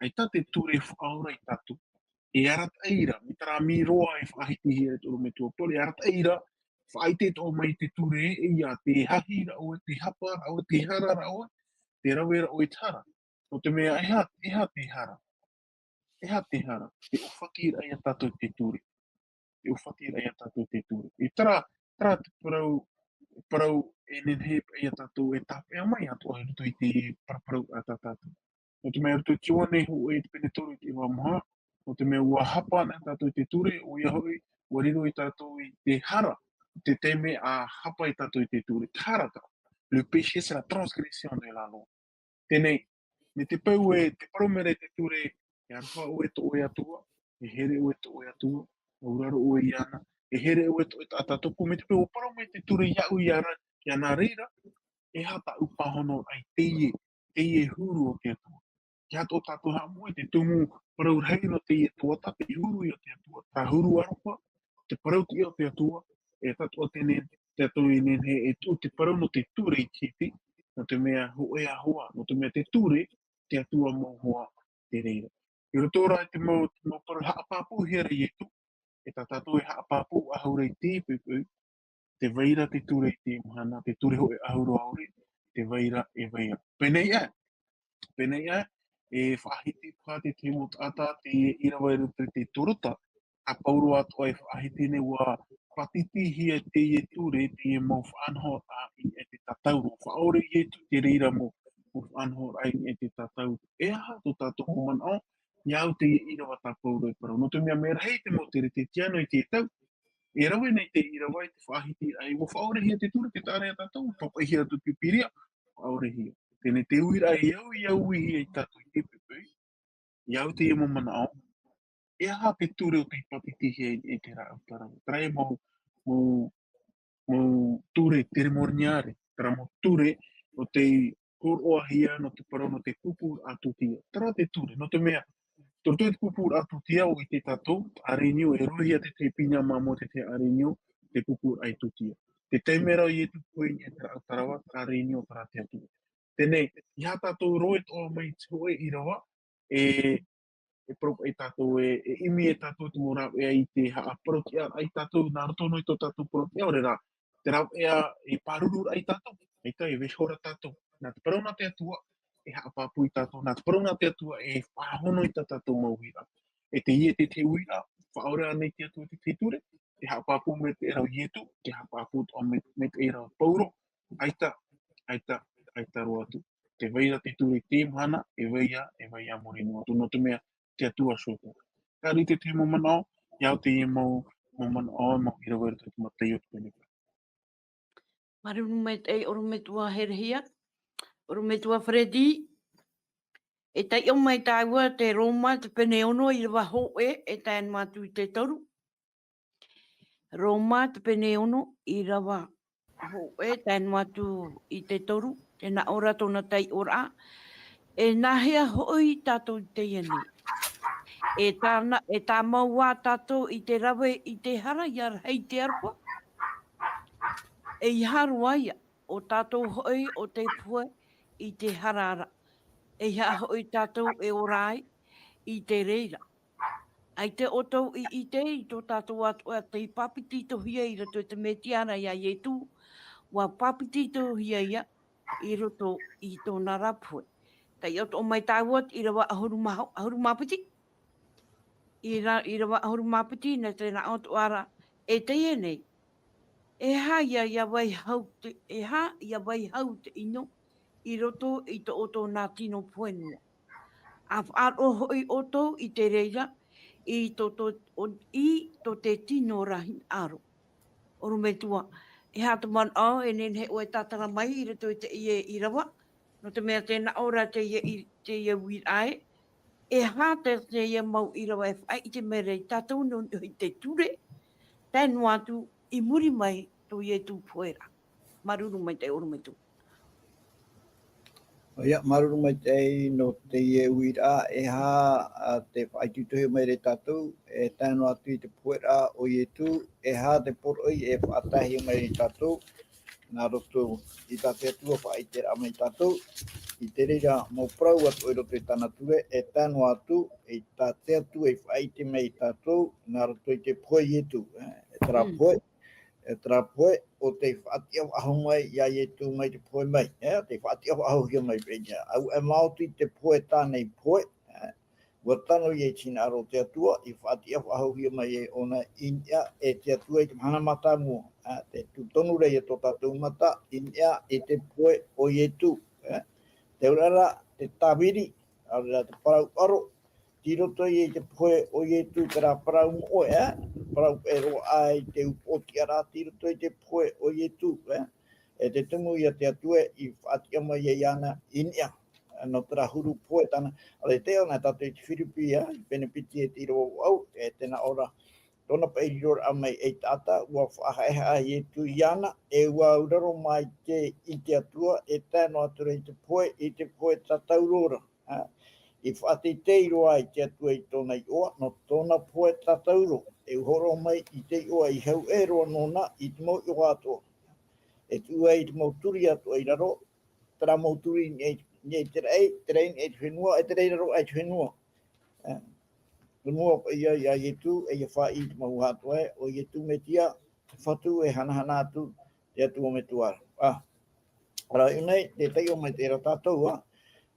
ʻAita te ture e faʻaora ia tātou. E arataʻi ra, mai terā mīroa e faʻahitihia e te ʻorometua Paul, e arataʻi ra, faʻaʻite atoʻa mai te ture, e ia, tē hahi ra ʻoe, tē hapa ra ʻoe, tē hara ra ʻoe, tē rave ra ʻoe i te hara. Nō te mea, e aha, e aha te hara? E aha te hara? Te ʻōfatiraʻa ia tātou i te ture. Te ʻōfatiraʻa ia tātou i te ture. E terā, terā te parau, parau e nehenehe ia tātou e tāpeʻa mai atoʻa i roto i te paraparau a tā tātou. Nō te mea i roto i te Ioane hōʻē te pene toru i te ʻīrava maha, nō te mea ʻua hapa anaʻe tātou i te ture, ʻoia hoʻi, ʻua riro ia tātou i te hara, te taime a hapa ai tātou i te ture, te hara tā. Le péché, c'est la transgression de la loi. Teie nei, mai te peu e, tē parau mai ra te ture, e aroha ʻoe i tō ʻoe Atua, e here ʻoe i tō ʻoe Atua, e auraro ʻoe iāna, e here ʻoe i tō ʻoe taʻata tupu, mai te peu ʻua parau mai te ture iāʻu iāna, iāna reira, e aha tāʻu pāhonoraʻa i teie, teie huru o te Atua. Ia tō tātou haʻamoʻe te tumu parau rahi nō teie tuhaʻa, te huru ia o te Atua, te huru aroha, te parau tiʻa o te Atua, e tātou teie, te Atua i nehenehe e tuʻu te parau nō te ture i te hiti, nō te mea hōʻē ā hoʻi, nō te mea te ture, te Atua mau hoa te reira. I roto rā i te mau, te mau parau haʻapāpūhia ra Ietu, e tā tātou e haʻapāpū ʻahuru i te poʻipoʻi, tē vai ra te ture i teie mahana, te ture hōʻē ʻahuru ʻaore, tē vai ra, e vai ra. Pēnei ā, pēnei ā, e faʻahiti paha te tahi mau taʻata, te ʻīrava i roto i te Hepetoma, tā Pauro atoʻa e faʻahiti nei ʻua pātitihia teie ture, teie mau faʻanahoraʻa i niʻa i te tātauro. Faʻaʻore Ietu te reira mau, mau faʻanahoraʻa i niʻa i te tātauro. E aha tō tātou mau manaʻo, ia au teie ʻīrava tā Pauro e parau. Nō te mea mea rahi te mau Keretia nō te tau, e rave nei te ʻīrava i te faʻahiti, ʻua faʻaʻorehia te ture, tē taʻa ra ia tātou, pāpaʻihia atu te Pīpīria, faʻaʻorehia. Teie nei te uiraʻa e au, e au i hea ia tātou i te poʻipoʻi, ia au teie mau manaʻo, e aha te ture ʻo tei pātitihia i te Rāʻau Tarava. Terā mau, mau, mau ture seremoniare, terā mau ture ʻo tei hōroʻahia nō te parau nō te pūpūraʻa tūtia. Terā te ture, nō te mea, tō roto i te pūpūraʻa tūtia ʻua ʻite tātou, ʻārenio, e roʻohia te tahi pīhaʻi māmā, te tahi ʻārenio, te pūpūraʻa tūtia. Te taime ra ʻo Ietu e pohe i te Rāʻau Tarava, ʻārenio, terā te Atua. Teie nei, ʻeiaha tātou roa e toʻa mai i te hōʻē ʻīrava, e, e parau paʻi tātou, e, e ʻimi e tātou te mau rāveʻa i te haʻaparauʻtiʻaraʻa ia tātou, nā roto noa i tō tātou parauʻtiʻa, ʻaore rā, te rāveʻa e pāruru ai tātou, ʻaita e vaiiho ra tātou. Nā te parau nā te Atua, e haʻapāpū ia tātou, nā te parau nā te Atua, e faʻahono ia tā tātou mau uiraʻa. E teie te tahi uiraʻa, faʻaʻore ānei te Atua i te tahi ture, te haʻapāpū maitaʻi ra ʻo Ietu, te haʻapāpū atoʻa mai, maitaʻi ra ʻo Pauro, ʻaita, ʻaita, ʻaita roa atu. Tē vai ra te ture i teie mahana, e vai ā, e vai ā muri noa atu, nō te mea, te Atua sōtara. Terā te tahi mau manaʻo, ia au teie mau, mau manaʻo, mau ʻīrava i roto i te Mataio te pene. Māuruuru maitaʻi ʻorometua Herehia, ʻorometua Freddy. E taiʻo mai tāua te Roma te pene ono ʻīrava hōʻē e tae noa atu i te toru. Roma te pene ono ʻīrava hōʻē tae noa atu i te toru, tē nā ʻō ra tōna taiʻoraʻa. E nāhea hoʻi tātou i teie nei? E tāna, e tāmau ā tātou i te rave i te hara ʻia rahi te aroha? ʻEiaha roa ia, ʻo tātou hoʻi ʻo tei pohe i te hara ra. ʻEiaha hoʻi tātou e ora ai i te reira. ʻAita ʻoutou i ʻite i tō tātou Atua tei pāpetitohia i roto i te Mesia ra ia Ietu, ʻua pāpetitohia ia i roto i tōna ra pohe. Taiʻo atoʻa mai tāua i te ʻīrava ʻahuru mā, ʻahuru mā piti. ʻĪra-, ʻīrava ʻahuru mā piti, nā te nā ʻō atoʻa ra, e teie nei. E aha ia, ʻia vai hau te, e aha ʻia vai hau te ʻino i roto i tō ʻoutou nā tino pohe noa. ʻA faʻaroʻo hoʻi ʻoutou i te reira, i tō, tō, o, i tō te tino ra hinaʻaro. ʻOrometua, e aha te manaʻo e nehenehe ʻoe e tātara mai i roto i teie ʻīrava, nō te mea tē nā ʻō ra teie i, teie uiraʻa ē, e aha te, teie mau ʻīrava e faʻaʻite mai ra ia tātou nō niʻa i te ture, tae noa atu i muri mai tō Ietu pohe ra. Māuruuru maitaʻi ʻorometua. ʻOia, māuruuru maitaʻi nō teie uiraʻa, e aha, ā, te faʻaitoitohia mai ra ia tātou, e tae noa atu i te pohe ra o Ietu, e aha te poroʻi e faʻataehia mai ra ia tātou, nā roto i tā te Atua faʻaʻiteraʻa mai ia tātou, i te reira mau parau atoʻa i roto i tāna ture, e tae noa atu, i tā te Atua i faʻaʻite mai ia tātou, nā roto i te pohe o Ietu, e, e terā Mm. pohe, e terā pohe, ʻo tei faʻatiʻa faʻahou mai ia Ietu mai te pohe mai, e, tei faʻatiʻa faʻahouhia mai pēneiaʻe. ʻAuē, e maoti te pohe tāna i pohe, e, ʻua tano ia i te hinaʻaro o te Atua, i faʻatiʻa faʻahouhia mai ai ʻōna i niʻa e te Atua i te mahana mātāmua, e, tē tuʻu tonu ra ia tō tātou mata, i niʻa i te pohe o Ietu, e. Te auraʻa ra, te tāviri, ʻaore rā te parau ʻaro, tei roto ia i te pohe o Ietu terā parau moʻe, e, parau e roaʻa ai te upoʻotiʻaraʻa tei roto i te pohe o Ietu, e. E te tumu ia te Atua i faʻatiʻa mai ai iāna i niʻa, nō terā huru pohe tāna. ʻAore tē ʻō na tātou i te Firipi, e, i pene piti e te ʻīrava vaʻu, e tē nā ʻō ra, tōna paʻi riro raʻa mai ei taʻata, ua faʻahaʻehaʻa Ietu iāna, e ua auraro mai te, i te Atua, e tae noa atu ra i te pohe, i te pohe tātauro ra. Ā, i faʻateitei roa ai te Atua i tōna iʻoa, nō tōna pohe tātauro, e hōroʻa mai i te iʻoa i hau ʻē roa nōna, i te mau iʻoa atoʻa. E tuʻu ai i te mau turi atoʻa i raro, terā mau turi i niʻa i, niʻa i te raʻi, te raʻi i niʻa i te fenua, e te raʻi i raro aʻe i te fenua. Ā, te mau paʻi ia, ia Ietu, e ia faʻaʻī i te mau atoʻa ē, ʻo Ietu Metia, te Fatu e hanahana atu, te Atua Metua ra. Ā, ʻoia hoʻi nei, tē taiʻo mai ra tātou, ā,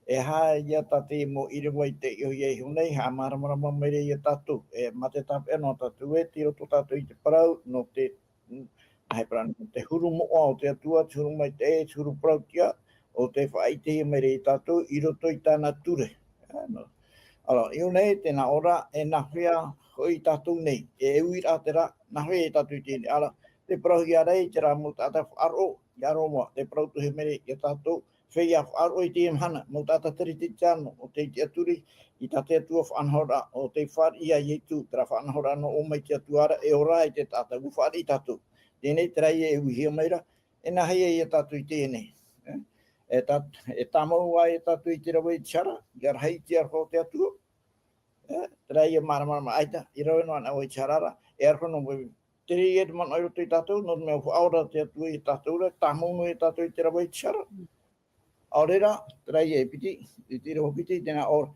e aha ia tā te mau ʻīrava i taiʻo ia iho nei, haʻamāramarama mai ra ia tātou, e, mā te tāpeʻa noa tātou ē, tei roto tātou i te parau, nō te, mm, ā, e parau, nō te huru moʻa o te Atua, te huru maitaʻi, te huru parauʻtiʻa, ʻo tē faʻaʻitehia mai ra ia tātou, i roto i tāna ture. Ā, nō. Alors, i ʻō nei, tē nā ʻō ra, e nā hea hoʻi tātou nei, e uiraʻa terā, nā hea ia tātou i teie nei. Alors, tē parauhia ra i terā mau taʻata faʻaroʻo, ia Roma, tē parau atohia mai ra ia tātou, feiā faʻaroʻo i teie mahana, mau taʻata Teretetiano, ʻo tē tiʻaturi i tā te Atua faʻanahoraʻa, ʻo tē fāriʻi ia Ietu, terā faʻanahoraʻa nō ʻō mai te Atua ra, e ora ai te taʻata, ʻua fāriʻi tātou. Teie nei, terā ia e uihia mai ra, e nā hea ia tātou i teie nei. E, e tā, e tāmau ā ia tātou i te rave i te hara, ia rahi i te aroha o te Atua. E, terā ia māramarama, ʻaita, i rave noa anaʻe vau i te hara ra, e aroha noa vau, terā ia te manaʻo i roto ia tātou, nō te mea ʻua faʻaora te Atua ia tātou ra, tāmau noa ia tātou i te rave i te hara. ʻAore rā, terā ia e piti, i te ʻīrava piti, tē nā ʻō ra,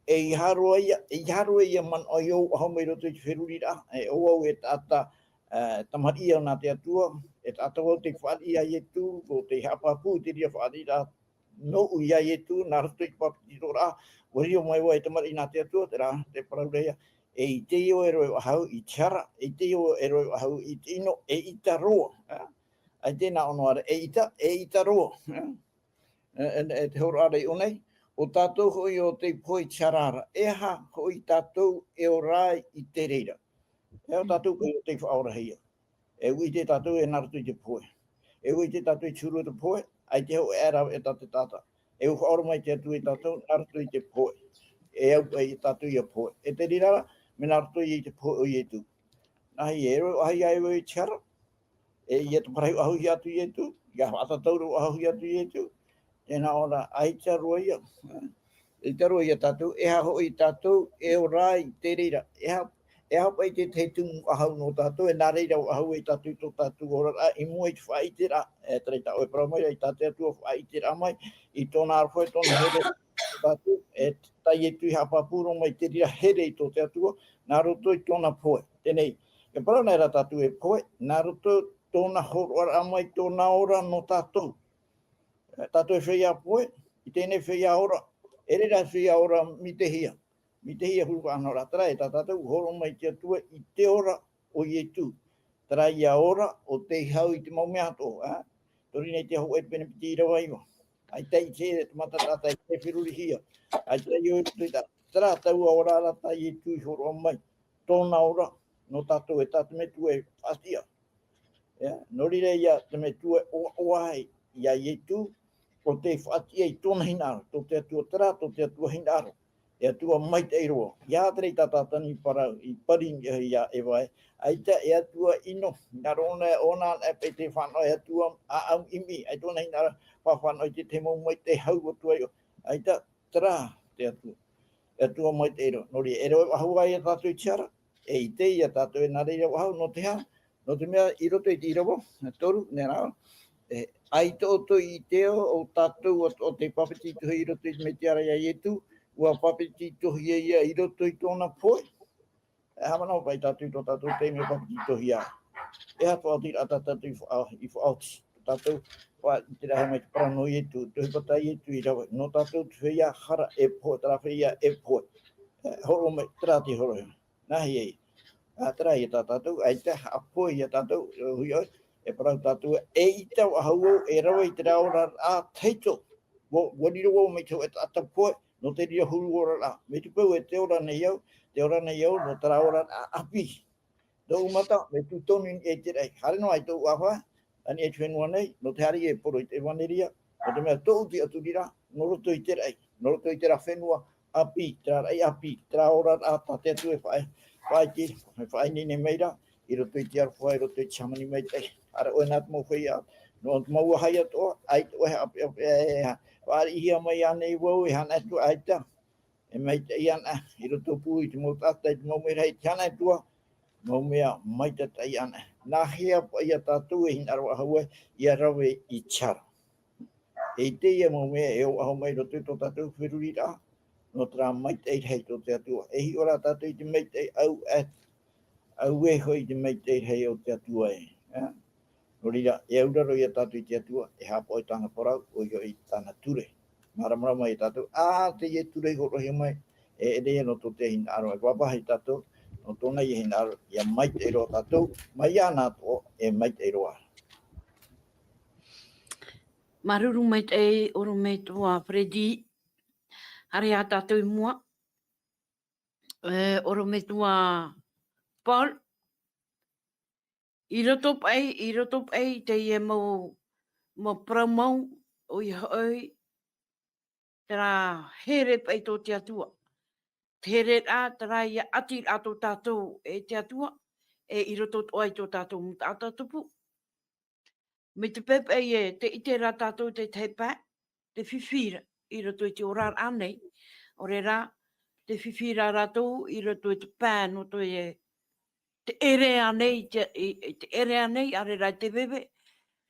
e ʻeiaha roa ia, e ʻeiaha roa ia manaʻo i ʻō faʻahou mai i roto i te feruriraʻa, e ʻo vau e taʻata, e, tamariʻi au nā te Atua, e taʻata vau tei fāriʻi ia Ietu, ʻo tei haʻapāpū i te reira fāriʻiraʻa nōʻu ia Ietu, nā roto i te papetitoraʻa, ʻua riro mai vau e tamariʻi nā te Atua, terā, tē parau ra ia, e ʻaita ʻoe e rave faʻahou i te hara, e ʻaita ʻoe e rave faʻahou i te ʻino, eʻita roa, ā? ʻAita e nā ʻō noa ra, eʻita, eʻita roa, ā? E, e, e te hōroʻa ra i ʻō nei, ʻo tātou hoʻi ʻo tei pohe i te hara ra, e aha hoʻi tātou e ora ai i te reira. E ʻo tātou hoʻi ʻo tei faʻaorahia. E ʻua ʻite tātou e nā roto i te pohe. E ʻua ʻite tātou i te huru o te pohe, ʻaita e hōʻē rave e tā te taʻata. E ʻua faʻaora mai te Atua ia tātou, nā roto i te pohe. E au, e tātou ia pohe. E te reira ra, mea nā roto i te pohe o Ietu. Nā hea, e rave faʻahou ai vau i te hara, e ʻia te parau faʻahou atu Ietu, ʻia faʻatātauro faʻahou atu Ietu, tē nā ʻō ra, ʻaita roa ia, ʻaita roa ia tātou, e aha hoʻi tātou e ora ai i te reira, e aha, e aha paʻi te tahi tumu faʻahou nō tātou, e nā reira faʻahou ai tātou i tō tātou oraraʻa, i mua i te faʻaʻiteraʻa, e terā tā ʻoe e parau mai ra, i tā te Atua faʻaʻiteraʻa mai, i tōna aroha, i tōna here, tātou, e tā Ietu i haʻapāpū roa mai te reira here i tō te Atua, nā roto i tōna pohe. Teie nei, e parau nei ra tātou e pohe, nā roto tōna hōroʻaraʻa mai, tōna ora nō tātou. Tātou e feiā pohe, i teie nei feiā ora, e rere feiā ora mitehia. Mitehia huru faʻanahoraʻa, terā e tā tātou hōroʻa mai te Atua i te ora o Ietu. Terā ia ora, ʻo tei hau i te mau mea atoʻa, ā? Toru nei te hōʻē pene piti ʻīrava iva. ʻAita i te, te mata taʻata e ferurihia. ʻAita i ʻō i te, terā taua ora ra tā Ietu i hōroʻa mai. Tōna ora, nō tātou e tā te Metua e faʻatiʻa. ʻIa, nō reira ia te Metua e ʻoaʻoa ai, ia Ietu, ʻo tei faʻatiʻa i tōna hinaʻaro, tō te Atua terā, tō te Atua hinaʻaro. E Atua maitaʻi roa. ʻIa terā i tā Tātana i parau, i pari ia Eva ē. ʻAita e Atua ʻino, nā roto ʻōna, ʻōna e paʻi te fānaʻo e Atua ʻāʻau ʻimi, ʻaita ʻōna hinaʻaro, faʻafānaʻo i te tahi mau maitaʻi hau atu ai. ʻAita terā te Atua. E Atua maitaʻi roa. Nō reira, e rave faʻahou ai ia tātou i te hara, e ʻite ia tātou e nā reira faʻahou, nō te aha, nō te mea i roto i te ʻīrava, e toru, nē rā, e, ʻaita ʻoutou i ʻite ʻo tātou atoʻa tei papetitohia i roto i te Metia ra ia Ietu, ʻua papetitohia ia i roto i tōna pohe. E haʻamanaʻo paʻi tātou i tō tātou taime papetitohia. E aha te faʻaotiraʻa tā tātou i faʻa-, i faʻaoti. Tātou, faʻa-, i te rahi mai te parau nō Ietu, te ʻohipa tā Ietu i rave. Nō tātou te feiā hara e pohe, terā feiā e pohe. E, hōroʻa mai, terā te hōroʻa. Nā hea ia. Ā, terā ia tā tātou, ʻaita haʻapohe ia tātou, e, hui ʻoe, e parau tātou, eʻita faʻahou au e rave i terā oraraʻa tahito. ʻUa, ʻua riro vau mai te hōʻē taʻata pohe, nō te reira huru oraraʻa. Mea tū paʻi e te ora nei au, te ora nei au, nō terā oraraʻa ʻāpī. Tōʻu mata, mea tū tonu i niʻa i te raʻi. Haere noa i tōʻu ʻāvae, i niʻa i te fenua nei, nō te haere e poro i te ʻevaneria, nō te mea tōʻu tiʻaturiraʻa, nō roto i te raʻi, nō roto i terā fenua, ʻāpī, terā raʻi ʻāpī, terā oraraʻa tā te Atua e faʻa-, faʻaʻite, e faʻaineine mai ra, i roto i te aroha, i roto i te hāmani maitaʻi. ʻAore ʻoe nā te mau feiā, nō te mau vāhi atoʻa, ʻaita ʻoe e haʻapeʻapeʻa, e, e, faʻariʻihia mai ānei vau, e aha atu, ʻaita. E maitaʻi ana, i roto pū i te mau taʻata, i te mau merahi, te aha atu, mau mea maitataʻi ana. Nā hea paʻi ia tātou e hinaʻaro faʻahou ai, ʻia rave i te hara. E ʻite ia mau mea e ʻō faʻahou mai i roto i tō tātou feruriraʻa, nō terā maitaʻi rahi tō te Atua. E hiʻo rā tātou i te maitaʻi, ʻau, ʻe, ʻauē hoʻi i te maitaʻi rahi o te Atua ē. Ā? Nō reira, e auraro ia tātou i te Atua, e haʻapaʻo i tāna parau, ʻoia hoʻi tāna ture. Māramarama ia tātou, ā, teie ture i hōroʻahia mai, e ʻere ia nō tō te hinaʻaro, e vāvāhi tātou, nō tōna ia hinaʻaro, ʻia maitaʻi roa tātou, mai iāna atoʻa, e maitaʻi roa. Māuruuru maitaʻi, ʻorometua Freddy. Haere ā tātou i mua. E, ʻorometua Paul. I roto paʻi, i roto paʻi i teie mau, mau parau mau, ʻoia hoʻi, terā here paʻi tō te Atua. Te here rā, terā ia ʻati rā tō tātou e te Atua, e i roto atoʻa i tō tātou mau taʻata tupu. Mai te peu paʻi e, tē ʻite ra tātou te tahi pae, te fifi ra, i roto i te oraraʻa nei. ʻAore rā, te fifi ra rātou i roto i te pae nō te, te ʻere ānei, te, i, i te ʻere ānei, ʻaore rā te veve,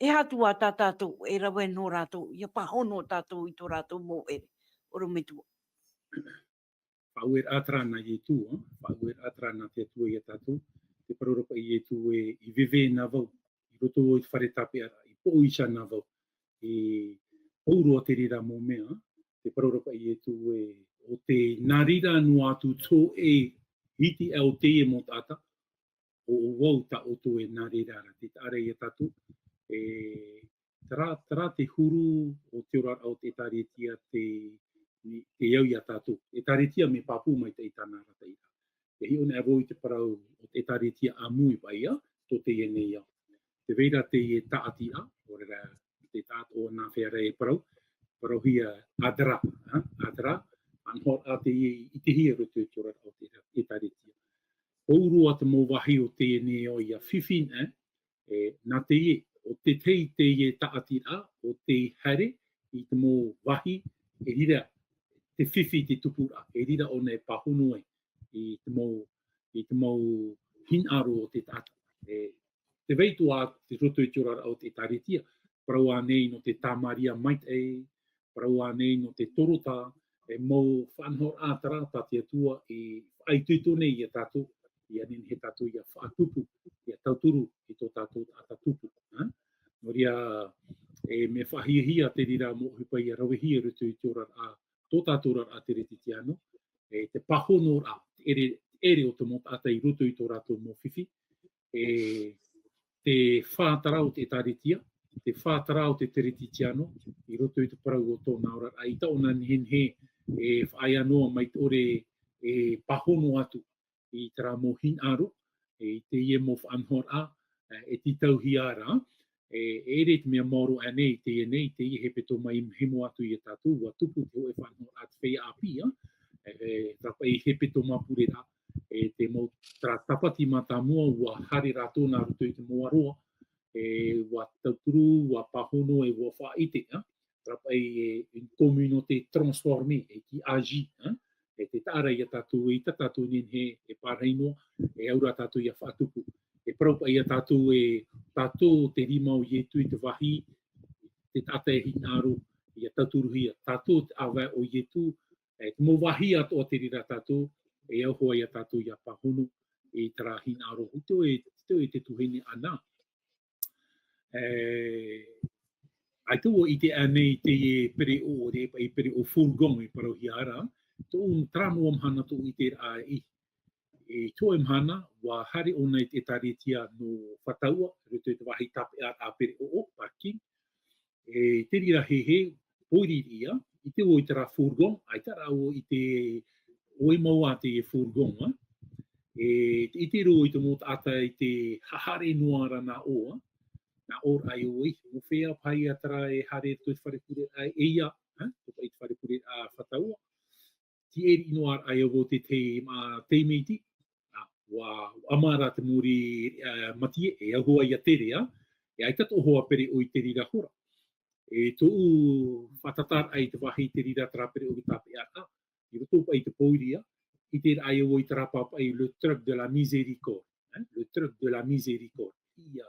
e aha atu ā tā tātou, e rave noa rātou, ʻia pāhono tātou i tō rātou mau ʻere, ʻorometua. Faʻaueraʻa terā nā Ietu, ā, faʻaueraʻa terā nā te Atua ia tātou, te parau ra paʻi Ietu ē, i veve na vau, i roto i te fare tāpeʻaraʻa, i poʻo iho na vau, e pau roa te reira mau mea, te parau ra paʻi Ietu ē, ʻo tē nā reira noa atu tō ʻoe hitiʻa o teie mau taʻata, ʻo, ʻo vau tā ʻoutou e nā reira ra, tē taʻa ra ia tātou, e, terā, terā te huru o te oraraʻa o te ʻĒtārētia te, te au ia tātou. ʻĒtārētia mea pāpū maitaʻi tāna arataʻiraʻa. E hiʻo anaʻe vau i te parau o te ʻĒtārētia ʻāmui paʻi ā, tō teie nei ao. Tē vai ra teie tāʻatiraʻa, ʻaore rā, te taʻata ʻo nā hea rā e parau, parauhia Adara, ā, Adara, faʻanahoraʻa teie i ʻitehia i roto i te oraraʻa o te ʻĒtārētia. Pau roa te mau vāhi o teie nei ao ʻia fifi na, e, nā teie, ʻo te tahi teie tāʻatiraʻa, ʻo tē haere i te mau vāhi, e riro te fifi te tupuraʻa, e riro ʻōna e pāhono ai i te mau, i te mau hinaʻaro o te taʻata. E, tē vai atoʻa i roto i te oraraʻa o te ʻĒtārētia, parau ānei nō te Tāmāria maitaʻi, parau ānei nō te Torotā, e mau faʻanahoraʻa terā tā te Atua i faʻaitoito nei ia tātou, ʻia nehenehe tātou ʻia faʻatupu, ʻia tauturu i tō tātou taʻata tupu, ā? Nō reira, e mea faʻahiahia te reira mau ʻohipa ʻia ravehia i roto i te oraraʻa, tō tātou oraraʻa Teretitiano, e te pāhonoraʻa, te ʻere, te ʻere o te mau taʻata i roto i tō rātou mau fifi, e te fātara o te ʻĒtārētia, te fātara o te Teretitiano, i roto i te parau o tōna oraraʻa, ʻaita ʻōna nehenehe e faʻaea noa mai te ʻore e pāhono atu i terā mau hinaʻaro, e i teie mau faʻanahoraʻa, e, e tītauhia ra, e, e ʻere te mea maoro ānei, i teie nei, i teie hepetoma i hemo atu ia tātou, ʻua tupu te hōʻē faʻanahoraʻa te feiā ʻāpī, ā, e, e, terā paʻi hepetoma pureraʻa, e, te mau, terā tāpati mātāmua, ʻua haere rātou nā roto i te moaroa, e, ʻua tauturu, ʻua pāhono, e ʻua faʻaʻite, ā, terā paʻi, e, une communauté transformée, e qui agit, ā, e tē taʻa ra ia tātou, ʻaita tātou nehenehe e pārahi noa, e au ra tātou ʻia faʻatupu. E parau paʻi ia tātou ē, tātou te rima o Ietu i te vāhi, te taʻata e hinaʻaro, ʻia tauturuhia, tātou te ʻāvae o Ietu, e te mau vāhi atoʻa te reira tātou, e au hoʻi ia tātou ʻia pāhono i terā hinaʻaro. ʻUa ʻite ʻoe, ʻua ʻite ʻoe te tuahine Ana. E, ʻaita ʻua ʻite ānei i teie pereʻoʻo, te paʻi pereʻoʻo fourgon e parauhia ra, tōʻu, terā noa mahana tōʻu ʻiteraʻa i, i te hōʻē mahana, ʻua haere ʻōna i te ʻĒtārētia nō Fataua, i roto i te vāhi tāpeʻaraʻa pereʻoʻo, parking. E, i te reira hehē, pōiri ia, ʻite ʻoe i terā fourgon, ʻaita rā ʻoe i ʻite ʻoe mau ā teie fourgon, ā. E, ʻite roa i te mau taʻata i te haʻahaere noa ra nā ʻō, ā. Nā ʻō ra ʻoe, mō fea paʻi terā e haere i te fare pureraʻa e ia, ā, tō paʻi te fare pureraʻa Fataua. tīʻeri noa ra ia vau te, te, ma, te mea iti, ā, ʻua, ʻua ʻama ra te mōrī, ā, Matie, e au hoʻi ia Terea, e ʻaita tō hoa pere ʻoe i te reira hora. E tōʻu faʻatātaraʻa i te vāhi i te reira terā pere ʻoe tāpeʻaraʻa, i roto paʻi i te pōiri, ʻite ra ia vau i terā pāpaʻi le truc de la miséricorde, hein, le truc de la miséricorde. Ia,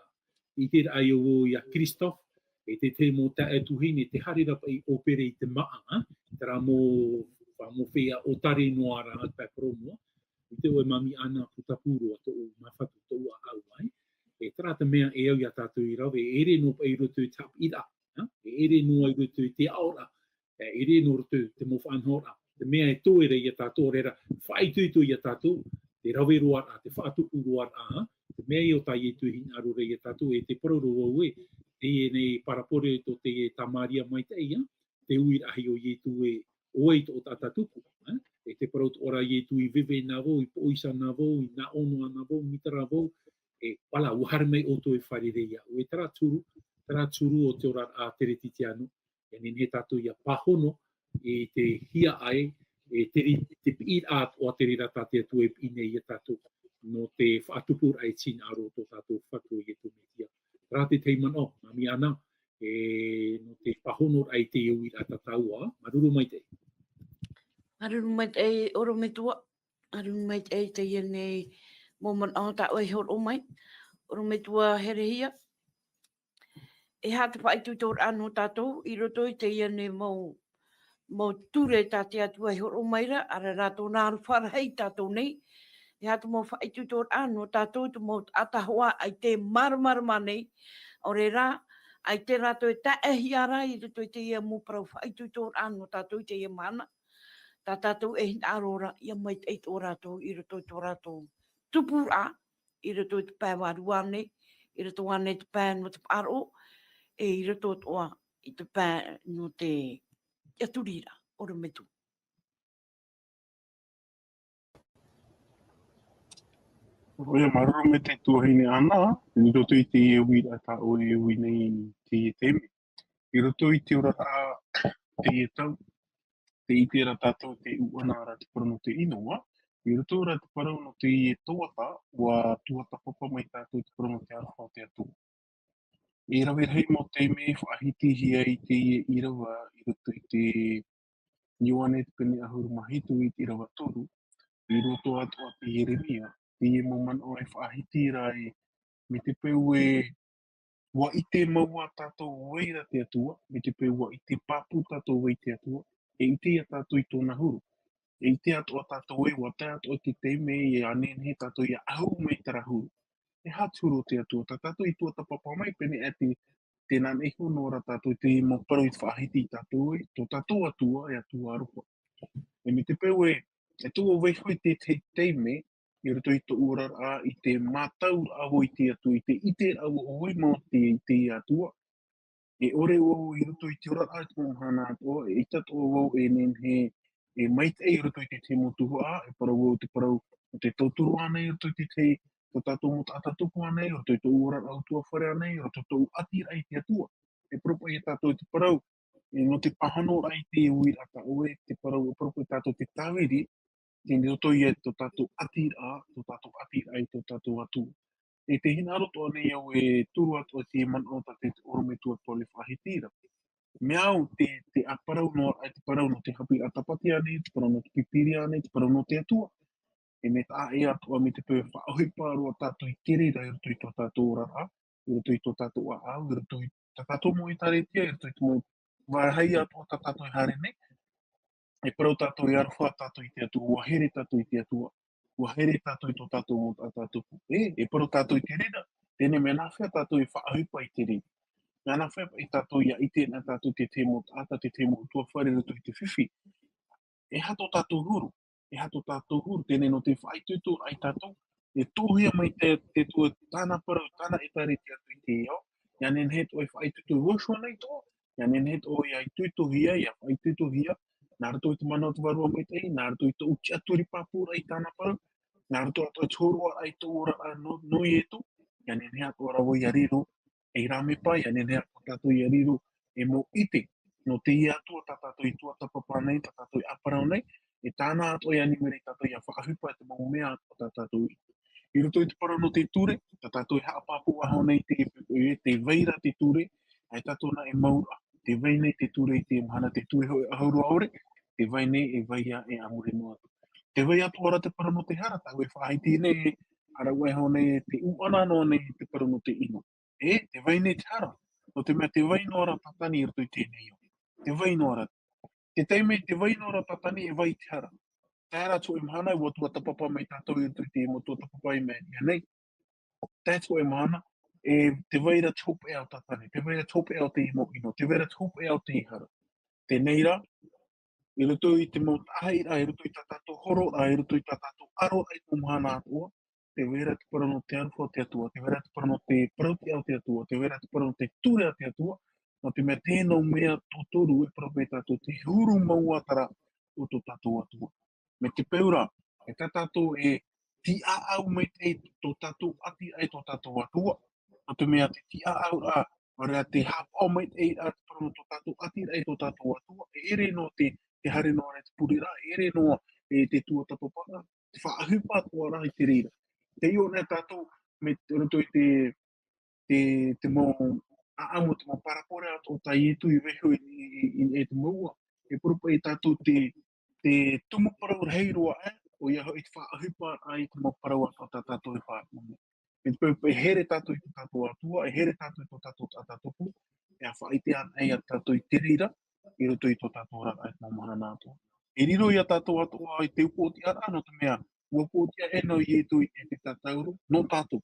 ʻite ra ia vau ia Christophe, e te, te mau taeaʻe tuahine, tē haere ra paʻi ʻōpere i te māʻa, hein, terā mau, fā mau feiā ʻōtare noa ra, te pae parau noa, ʻite ʻoe Mami Ana, putapū roa tōʻu māfatu, tōʻu ʻāʻau, ē. E terā te mea e au ia tātou i rave, e ʻere noa paʻi i roto i te haʻapiʻiraʻa, hein, e ʻere noa i roto i te aʻoraʻa, e ʻere noa i roto i te mau faʻanahoraʻa. Te mea e toe ra ia tātou, ʻaore ra, faʻaitoito ia tātou, te rave roa ra, te faʻatupu roa ra, te mea ïa tā Ietu e hinaʻaro ra ia tātou, e tē parau ra vau ē, teie nei parabole tō te Tamāria maitaʻi, ā, te uiraʻa o Ietu ē, ʻo vai tō tātou tupu, ā? E tē parau atoʻa ra Ietu i veve na vau, i poʻisa na vau, i nā ʻō noa na vau, mita ra vau, e pala, ʻua haere mai ʻoutou e fārerei iāʻu. E terā te huru, terā te huru o te oraraʻa teretitiano, e nehenehe tātou ʻia pāhono i te hiaʻai, e te ri-, te piʻiraʻa atoʻa te reira tā te Atua e piʻi nei ia tātou, nō te faʻatupuraʻa i te hinaʻaro o tō tātou Fatu ʻo Ietu Metia. Terā te tahi manaʻo, Mami Ana, e, nō te pāhonoraʻa i te uiraʻa tātou, ā, māuruuru maitaʻi. Māuruuru maitaʻi, ʻorometua, māuruuru maitaʻi i teie nei mau manaʻo tā ʻoe i hōroʻa mai, ʻorometua Herehia. E aha te faʻaitoitoraʻa nō tātou i roto i teie nei mau, mau ture tā te Atua i hōroʻa mai ra, ʻaore rā tōna aroha rahi ia tātou nei. E aha te mau faʻaitoitoraʻa nō tātou, te mau taʻata hoʻi ʻaita e māramarama nei, ʻaore rā, ʻaita rātou e taʻehia ra i roto i teie mau parau faʻaitoitoraʻa nō tātou i teie mahana. Tā tātou e hinaʻaro ra, ʻia maitaʻi tō rātou i roto i tō rātou tupuraʻa, i roto i te pae vārua nei, i roto ānei i te pae nō te faʻaroʻo, e i roto atoʻa i te pae nō te ʻaturiraʻa, ʻorometua. ʻOia, māuruuru maitaʻi tuahine Ana, i roto i teie uiraʻa tā ʻoe e ui nei i teie taime. I roto i te oraraʻa teie tau, tē ʻite ra tātou te ʻuʻana ra te parau nō te ʻino, ā, i roto ra te parau nō teie tuhaʻa, ʻua tuhaʻa papa mai tātou te parau nō te aroha o te Atua. E rave rahi mau taime e faʻahitihia ai teie ʻīrava i roto i te Ioane te pene ʻahuru mā hitu i te ʻīrava toru, i roto atoʻa te Ieremia, teie mau manaʻo e faʻahiti ra ē, mai te peu ē, ʻua ʻite mau ā tātou ʻo vai ra te Atua, mai te peu ʻua ʻite pāpū tātou ʻo vai te Atua, e ʻite ïa tātou i tōna huru. E ʻite atoʻa tātou ē, ʻua tae atoʻa te taime e nehenehe tātou ʻia ʻahu mai terā huru. E aha te huru o te Atua, tā tātou i tuatāpapa mai, pēneiaʻe te, tē nā niʻa iho noa ra tātou i te mau parau i faʻahiti ia tātou ē, tō tātou Atua, e Atua aroha. E mai te peu ē, e tuʻu vaiiho i te, te taime, i roto i tōʻu oraraʻa, i te mātauraʻa vau i te Atua, i te ʻiteraʻa vau ʻo vai mau te, te Atua. E ʻore vau i roto i te oraraʻa i te mau mahana atoʻa, e ʻaita atoʻa vau e nehenehe e maitaʻi i roto i te tahi mau tuhaʻa, e parau vau te parau, nō te tauturu ānei i roto i te tahi, tō tātou mau taʻata tupu ānei, i roto i tōʻu oraraʻa ʻutuāfare ānei, i roto i tōʻu ʻatiraʻa i te Atua. E parau paʻi ia tātou te parau, e, nō te pāhonoraʻa i te uiraʻa tā ʻoe, te parau, e parau paʻi ia tātou te tāviri, tei roto ïa i tō tātou ʻatiraʻa, tō tātou ʻatiraʻa i tō tātou Atua. E tē hinaʻaro atoʻa nei au e turu atoʻa i te manaʻo tā te ʻorometua Paula e faʻahiti ra. Mea au te, te ʻāparau noa, e te parau nō te haʻapiʻiraʻa Tāpati ānei, te parau nō te Pīpīria ānei, te parau nō te Atua. E mea taʻa ʻē atoʻa mai te peu e faʻaʻohipa roa tātou i te reira i roto i tō tātou oraraʻa, i roto i tō tātou ʻāʻau, i roto i tā tātou mau ʻētāretia, i roto i te mau vāhi atoʻa tā tātou e haere nei. E parau tātou e aroha tātou i te Atua, ʻua here tātou i te Atua, ʻua here tātou i tō tātou mau taʻata tupu. E, e parau tātou i te reira, teie nei mea nāhea tātou e faʻaʻohipa i te reira. Mea nāhea paʻi tātou ʻia ʻite na tātou te tahi mau taʻata, te tahi mau ʻutuāfare i roto i te fifi. E aha tō tātou huru, e aha tō tātou huru, teie nei nō te faʻaitoitoraʻa ia tātou, e tuʻuhia mai te, te Atua tāna parau, tāna ʻētāretia atu i te ao, ʻia nehenehe atoʻa e faʻaitoito, e vaiiho ānei atoʻa, ʻia nehenehe atoʻa ʻia itoitohia, ʻia faʻaitoitohia, nā roto i te mana o te Vārua Maitaʻi, nā roto i tōʻu tiʻaturi pāpūraʻa i tāna parau, nā roto atoʻa i te hōroʻaraʻa i tōʻu oraraʻa nō, nō Ietu, ʻia nehenehe atoʻa ra vau ʻia riro ei rāmepa, ʻia nehenehe atoʻa tātou ʻia riro ei mau ʻite nō teie Atua tā tātou i tuatāpapa nei, tā tātou i ʻāparau nei, e tāna atoʻa ia nivea nei tātou ia faʻaʻohipa i te mau mea o tā tātou. I roto i te parau nō te ture, tā tātou e haʻapāpū aʻe nei te, e, tē vai ra te ture, ʻaita tātou nā e mau ra. Tē vai nei te ture i te mahana, te ture hoʻi ʻahuru ʻaore, tē vai nei e vai ia e a muri noa atu. Tē vai atoʻa ra te parau nō te hara, tāʻu e faʻahiti nei, ʻa rāʻau e hōʻē nei, tē ʻūʻana noa nei te parau nō te ʻino. E, tē vai nei te hara. Nō te mea tē vai noa ra Tātani i roto i teie nei ao. Tē vai noa ra. Te taime tē vai noa ra Tātani e vai te hara. Tae ra te hōʻē mahana, ʻua tuatāpapa mai tātou i roto i te mau tuatāpapa i Amerika nei. Tae te hōʻē mahana, e tē vai ra te hopeʻa o Tātani, tē vai ra te hopeʻa o te mau ʻino, tē vai ra te hopeʻa o te hara. Teie ra, i roto i te mau taʻahiraʻa, i roto i tā tātou horoʻaraʻa, i roto i tā tātou ʻaroraʻa i te mau mahana atoʻa, tē vai ra te parau nō te aroha o te Atua, tē vai ra te parau nō te parau-tiʻa o te Atua, tē vai ra te parau nō te ture a te Atua, nō te mea teie nō mea tōtōrū e parau mai tātou te huru mau ʻatara o tō tātou Atua. Mai te peu ra, e tā tātou e tīʻaʻau maitaʻi tō tātou ʻati ai tō tātou Atua, nō te mea te tīʻaʻauraʻa, ʻaore rā te haʻapaʻo maitaʻi ra te parau nō tō tātou ʻati ai tō tātou Atua, e ʻere noa te, te haere noa ra te pureraʻa, e ʻere noa e te tuatāpaparaʻa, te faʻaʻohipa atoʻa ra i te reira. Tē ʻite nei tātou, mai roto i te, te, te mau ʻāʻamu, te mau parabole atoʻa tā Ietu i vaiiho i, i, i, i te mau ua. E parau paʻi tātou te, te tumu parau rahi roa, e, ʻoia hoʻi te faʻaʻohipa i te mau parau atoʻa tā tātou e faʻaʻite. E te peu paʻi e here tātou i tō tātou Atua, e here tātou i tō tātou taʻata tupu, e ʻa faʻaʻite ana ia tātou i te reira, i roto i tō tātou oraraʻa i te mau mahana atoʻa. E riro ia tātou atoʻa i te upoʻotiʻaraʻa, nō te mea, ʻua upoʻotiʻa ʻē noa Ietu i te, te tatauro, nō tātou.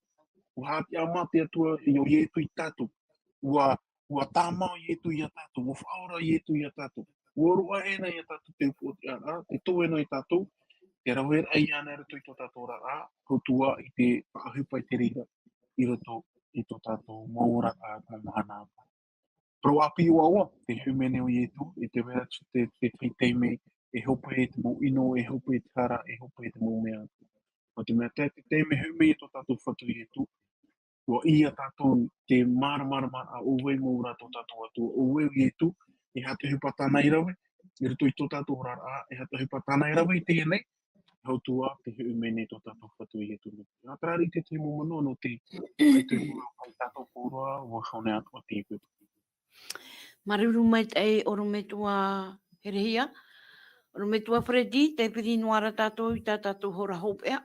ʻUa haʻapiʻi mā te Atua i ʻo Ietu ia tātou. ʻUa, ʻua tāmau Ietu ia tātou, ʻua faʻaora Ietu ia tātou. ʻUa roaʻa ʻē noa ia tātou te upoʻotiʻaraʻa, te toe noa ia tātou, te raveraʻa iāna i roto i tō tātou oraraʻa, ʻo tua i te faʻaʻohipa i te reira, i roto i tō tātou mau oraraʻa, mau mahana atoʻa. Parau ʻāpī ʻoaʻoa, te hīmene o Ietu, e tē vai ra te, te, te taime, e hope i te mau ʻino, e hope i te hara, e hope i te mau mea. Nō te mea te, te taime hīmene i tō tātou Fatu Ietu, ʻua ʻī ia tātou te māramarama ʻo vai mau ra tō tātou Atua, ʻo vai Ietu, e aha te ʻohipa tāna i rave, i roto i tō tātou oraraʻa, e aha te ʻohipa tāna i rave i teie nei, ʻo tua te hīmene i tō tātou Fatu Ietu Mesia. Nā terā rā i te tahi mau manaʻo nō te, i te kura, i tātou kōrua, ʻua hone atu o te ipu. Māuruuru maitaʻi ʻorometua Herehia, ʻorometua Freddy, tē piri noa ra tātou i tā tātou hora hopeʻa.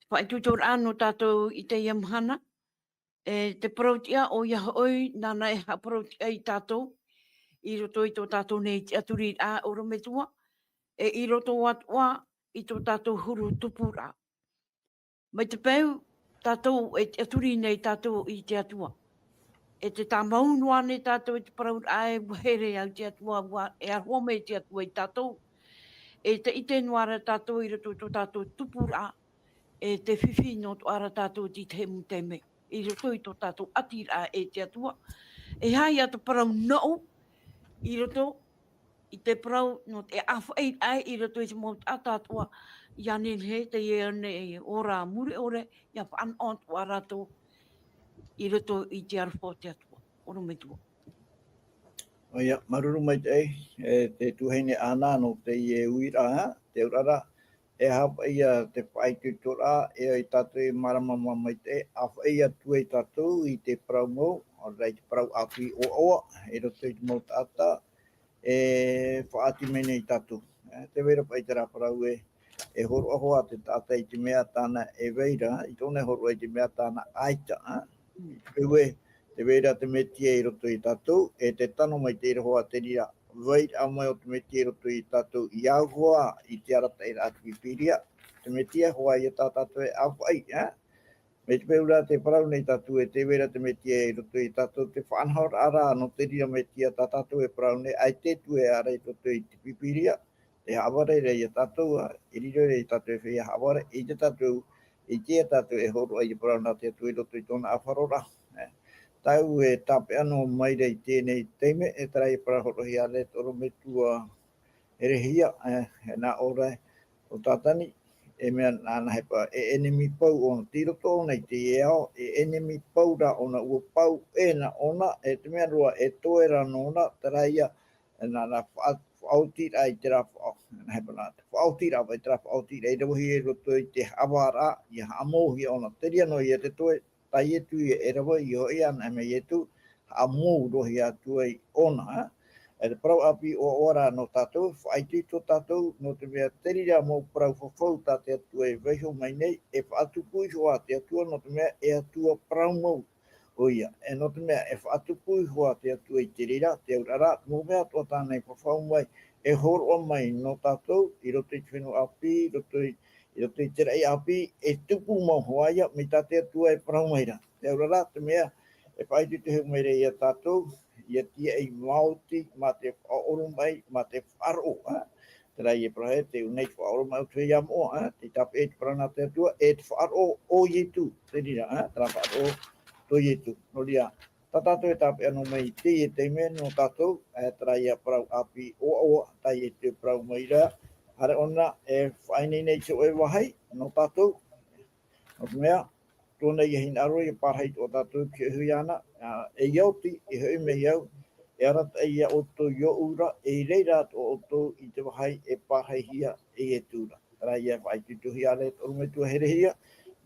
Te faʻaitoitoraʻa nō tātou i teie mahana, e te parau-tiʻa ʻoia hoʻi, nāna e haʻaparau-tiʻa ia tātou, i roto i tō tātou nei tiʻaturiraʻa ʻorometua, e i roto atoʻa i tō tātou huru tupuraʻa. Mai te peu, tātou e tiʻaturi nei tātou i te Atua. E te tāmau noa nei tātou i te parauraʻa e ʻua here au te Atua, ʻua, e aroha mai te Atua ia tātou. E tē ʻite noa ra tātou i roto i tō tātou tupuraʻa, e te fifi noa atoʻa ra tātou i te tahi mau taime. I roto i tō tātou ʻatiraʻa e te Atua. E aha ia te parau noʻu, i roto i te parau nō te ʻāfaʻiraʻa i roto i te mau taʻata atoʻa, ʻia nehenehe teie nei ora mure ʻore, ʻia fānaʻo atoʻa rātou i roto i te aroha o te Atua. ʻOrometua. ʻOia, māuruuru maitaʻi, e te tuahine Ana nō teie uiraʻa, te auraʻa, e aha paʻi ia te faʻaitoitoraʻa, e ai tātou e māramarama maitaʻi, ʻāfaʻi atu ai tātou i te parau mau, ʻaore rā i te parau ʻāpī ʻoaʻoa, i roto i te mau taʻata, e faʻaʻati mai nei ia tātou. E, tē vai ra paʻi terā parau ē, e hōroʻa hoʻi te taʻata i te mea tāna e vai ra, i tōna hōroʻa i te mea tāna ʻaita, ā. I te peu ē, tē vai ra te Mesia i roto ia tātou, e te tano maitaʻi ra hoʻi te reira, vairaʻa mai o te Mesia i roto ia tātou, ʻia au hoʻi i te arataʻiraʻa a te Pīpīria, te Mesia hoʻi ia tā tātou e ʻāfaʻi, ā. Mai te peu rā tē parau nei tātou ē tē vai ra te Mesia i roto ia tātou, te faʻanahoraʻa rā nō te reira Mesia tā tātou e parau nei, ʻaita atu e ʻārai i roto i te Pīpīria, te haʻavare ra ia tātou, ā, e riro ra ia tātou e feiā haʻavare, ʻaita tātou, ʻaita tātou e hōroʻa i te parau nā te Atua i roto i tōna ʻāfaroraʻa, ē. Tāʻu e tāpeʻa noa mai ra i teie nei taime, e terā ia parau hōroʻahia ra e te ʻorometua Herehia, ē, e nā ʻō ra, ʻo Tātani, e mea nāna he pa-, e ʻenemi pau ʻōna, tei roto ʻōna i teie ao, e ʻenemi pau rā ʻōna, ʻua pau ʻē na ʻōna, e te mea roa, e toe rā nōna, terā ia, e nāna faʻa-, faʻaotiraʻa i terā faʻa-, nā hea paha, faʻaotiraʻa, i terā faʻaotiraʻa i ravehia i roto i te haʻavāraʻa, ʻia haʻamauhia ʻōna. Terā noa ia te toe, tā Ietu ia e rave, ʻia hoʻi ana mai Ietu, haʻamau roa hia atu ai ʻōna, ā. E te parau ʻāpī ʻoaʻoa rā nō tātou, faʻaitoito tātou, nō te mea te reira mau parau fafau tā te Atua e vaiiho mai nei, e faʻatupu iho ā te Atua, nō te mea e Atua parau mau ʻoia. E nō te mea e faʻatupu iho ā te Atua i te reira, te auraʻa rā, mau mea atoʻa tāna i fafau mai, e hōroʻa mai nō tātou, i roto i te fenua ʻāpī, i roto i, i roto i te raʻi ʻāpī, e tupu mau hoʻi ïa, mai tā te Atua e parau mai ra. Te auraʻa rā, te mea, e faʻaitoito mai ra ia tātou, ʻia tiaʻi maoti, mā te faʻaʻoromaʻi, mā te faʻaroʻo, ā. Terā ia e parau, e te ʻū nei faʻaʻoromaʻi o te feiā moʻa, ā, tei tāpeʻa i te parau nā te Atua, e te faʻaroʻo o Ietu, te reira, ā, terā faʻaroʻo tō Ietu. Nō reira, tā tātou e tāpeʻa noa mai i teie taime nō tātou, ā, terā ia parau ʻāpī ʻoaʻoa, tā Ietu e parau mai ra, haere ʻōna e faʻaineine i te hōʻē vāhi, nō tātou, nō te mea, tōna ia hinaʻaro ʻia pārahi atoʻa tātou i te hoʻi ana, ā, e ʻia oti, e hoʻi mai au, e arataʻi ia ʻoutou i ōʻu ra, e i reira atoʻa ʻoutou i te vāhi e pārahihia e Ietu ra. Terā ia e faʻaitoitohia ra e te ʻorometua herehia,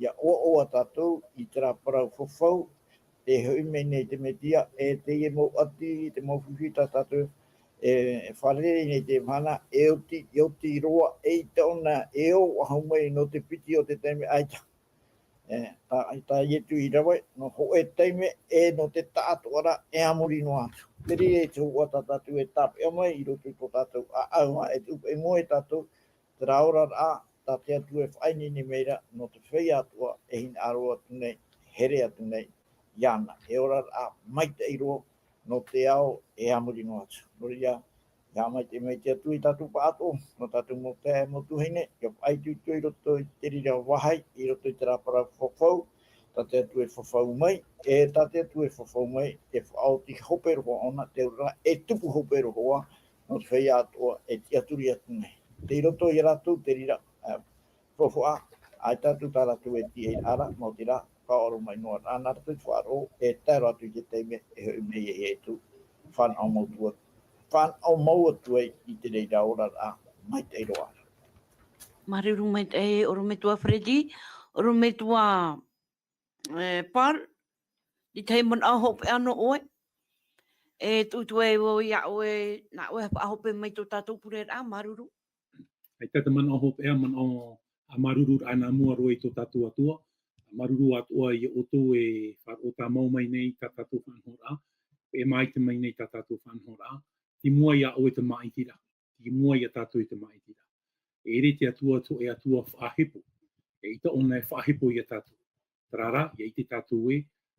ʻia ʻoaʻoa tātou i terā parau fafau, e hoʻi mai nei te Mesia, e teie mau ʻati, te mau fifi tā tātou, e, e fārerei nei te mahana, e oti, e oti roa, eʻita ʻōna, e ō faʻahou mai nō te piti o te taime ʻaita. E, tā, tā Ietu i rave, nō hōʻē taime, e nō te taʻatoʻaraʻa, e a muri noa atu. Te reira te hōhoʻa tā tātou e tāpeʻa mai, i roto i tō tātou ʻāʻau, ā, e te ʻūpaʻi moe tātou, terā oraraʻa, tā te Atua e faʻaineine mai ra, nō te feiā atoʻa, e hinaʻaro atu nei, here atu nei, iāna. E oraraʻa, maitaʻi roa, nō te ao, e a muri noa atu. Nō reira, ʻia haʻamaitaʻi mai te Atua ia tātou pāʻatoʻa, nō tātou mau taeaʻe, mau tuahine, ʻia faʻaitoito i roto i te reira vāhi, i roto i terā parau fafau, tā te Atua e fafau mai, e tā te Atua e fafau mai, e faʻaoti hope roa ʻōna, te auraʻa, e tupu hope roa, nō te feiā atoʻa, e tiʻaturi atu nei. Tei roto ia rātou, te reira, ā, faufaʻa, ʻaita atu tā rātou e tiʻairaʻa ra, maoti rā, faʻaʻoromaʻi noa ra, nā rātou te faʻaroʻo, e tae roa atu i te taime, e hoʻi mai ai Ietu, fānaʻo mau atu, fānaʻo mau atu ai i te reira oraraʻa, maitaʻi roa ra. Māuruuru maitaʻi, ʻorometua Freddy, ʻorometua, e, Paul, i te manaʻo hopeʻa nō ʻoe, e tuʻu atu ai vau iā ʻoe, nā ʻoe e faʻahope mai tō tātou pureraʻa, māuruuru. ʻAita te manaʻo hopeʻa, manaʻo ʻāmāuruururaʻa nā mua roa i tō tātou Atua. Māuruuru atoʻa ia ʻoutou e faʻaroʻo tāmau mai nei tā tātou faʻanahoraʻa, e māʻiti mai nei tā tātou faʻanahoraʻa. Tei mua iā ʻoe te māʻitiraʻa. Tei mua iā tātou i te māʻitiraʻa. E ʻere te Atua te hōʻē Atua faʻahepo. Eʻita ʻōna e faʻahepo iā tātou. Terā rā, ʻia ʻite tātou ē,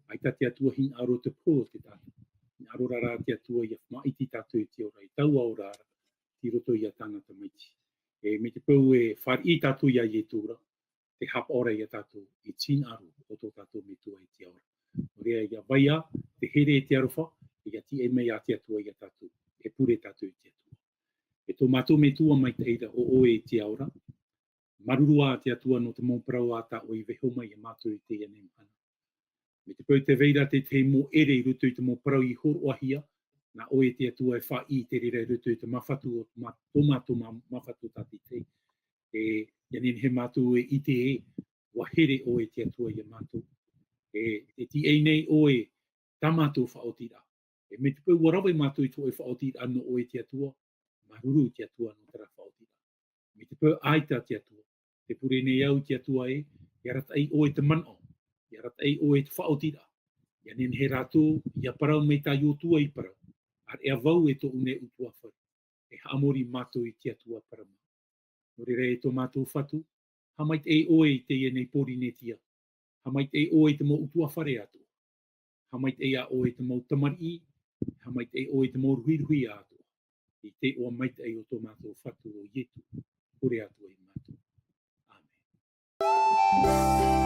ʻaita te Atua hinaʻaro te pō o te tātou. Hinaʻaro rā te Atua ʻia māʻiti tātou i te ora, i taua ora ra, tei roto ia tāna Tamaiti. E, mai te peu e fāriʻi tātou iā Ietu ra, tē haʻapaʻo ra ia tātou i te hinaʻaro o tō tātou Metua i te ao ra. Nō reira, ʻia vai ā te here e te aroha, ʻia tiʻa mai ā te Atua iā tātou, e pure tātou i te Atua. E tō mātou Metua maitaʻi ra, ʻo ʻoe i te ao ra, māuruuru ā te Atua nō te mau parau tā ʻoe i vaiiho mai iā mātou i teie nei mahana. Mai te peu tē vai ra te tahi mau ʻere i roto i te mau parau i hōroʻahia, nā ʻoe te Atua e faʻaʻī i te reira i roto i te māfatu o mā-, tō mātou mā-, māfatu tātaʻitahi. E, ʻia nehenehe mātou e ʻite ē, ʻua here ʻoe te Atua iā mātou. E, e tiʻa nei ʻoe tā mātou faʻaotiraʻa. E mai te peu ʻua rave mātou i te hōʻē faʻaotiraʻa nō ʻoe te Atua, māuruuru te Atua nō terā faʻaotiraʻa. Mai te peu ʻaita te Atua, tē pure nei au te Atua ē, ʻia arataʻi ʻoe te manaʻo, ʻia arataʻi ʻoe te faʻaotiraʻa, ʻia nehenehe rātou, ʻia parau mai tā Iotua i parau, ʻāreʻa vau e tōʻu nei ʻutuāfare, e haʻamori mātou i te Atua parau mau. Nō reira e tō mātou Fatu, haʻamaitaʻi ʻoe i teie nei Pōrīnetia, haʻamaitaʻi ʻoe i te mau ʻutuāfare atoʻa, haʻamaitaʻi ā ʻoe i te mau tamariʻi, haʻamaitaʻi ʻoe i te mau ruhiruhi atoʻa, i te iʻoa maitaʻi o tō mātou Fatu ʻo Ietu, pure atu ai mātou. ʻĀmene.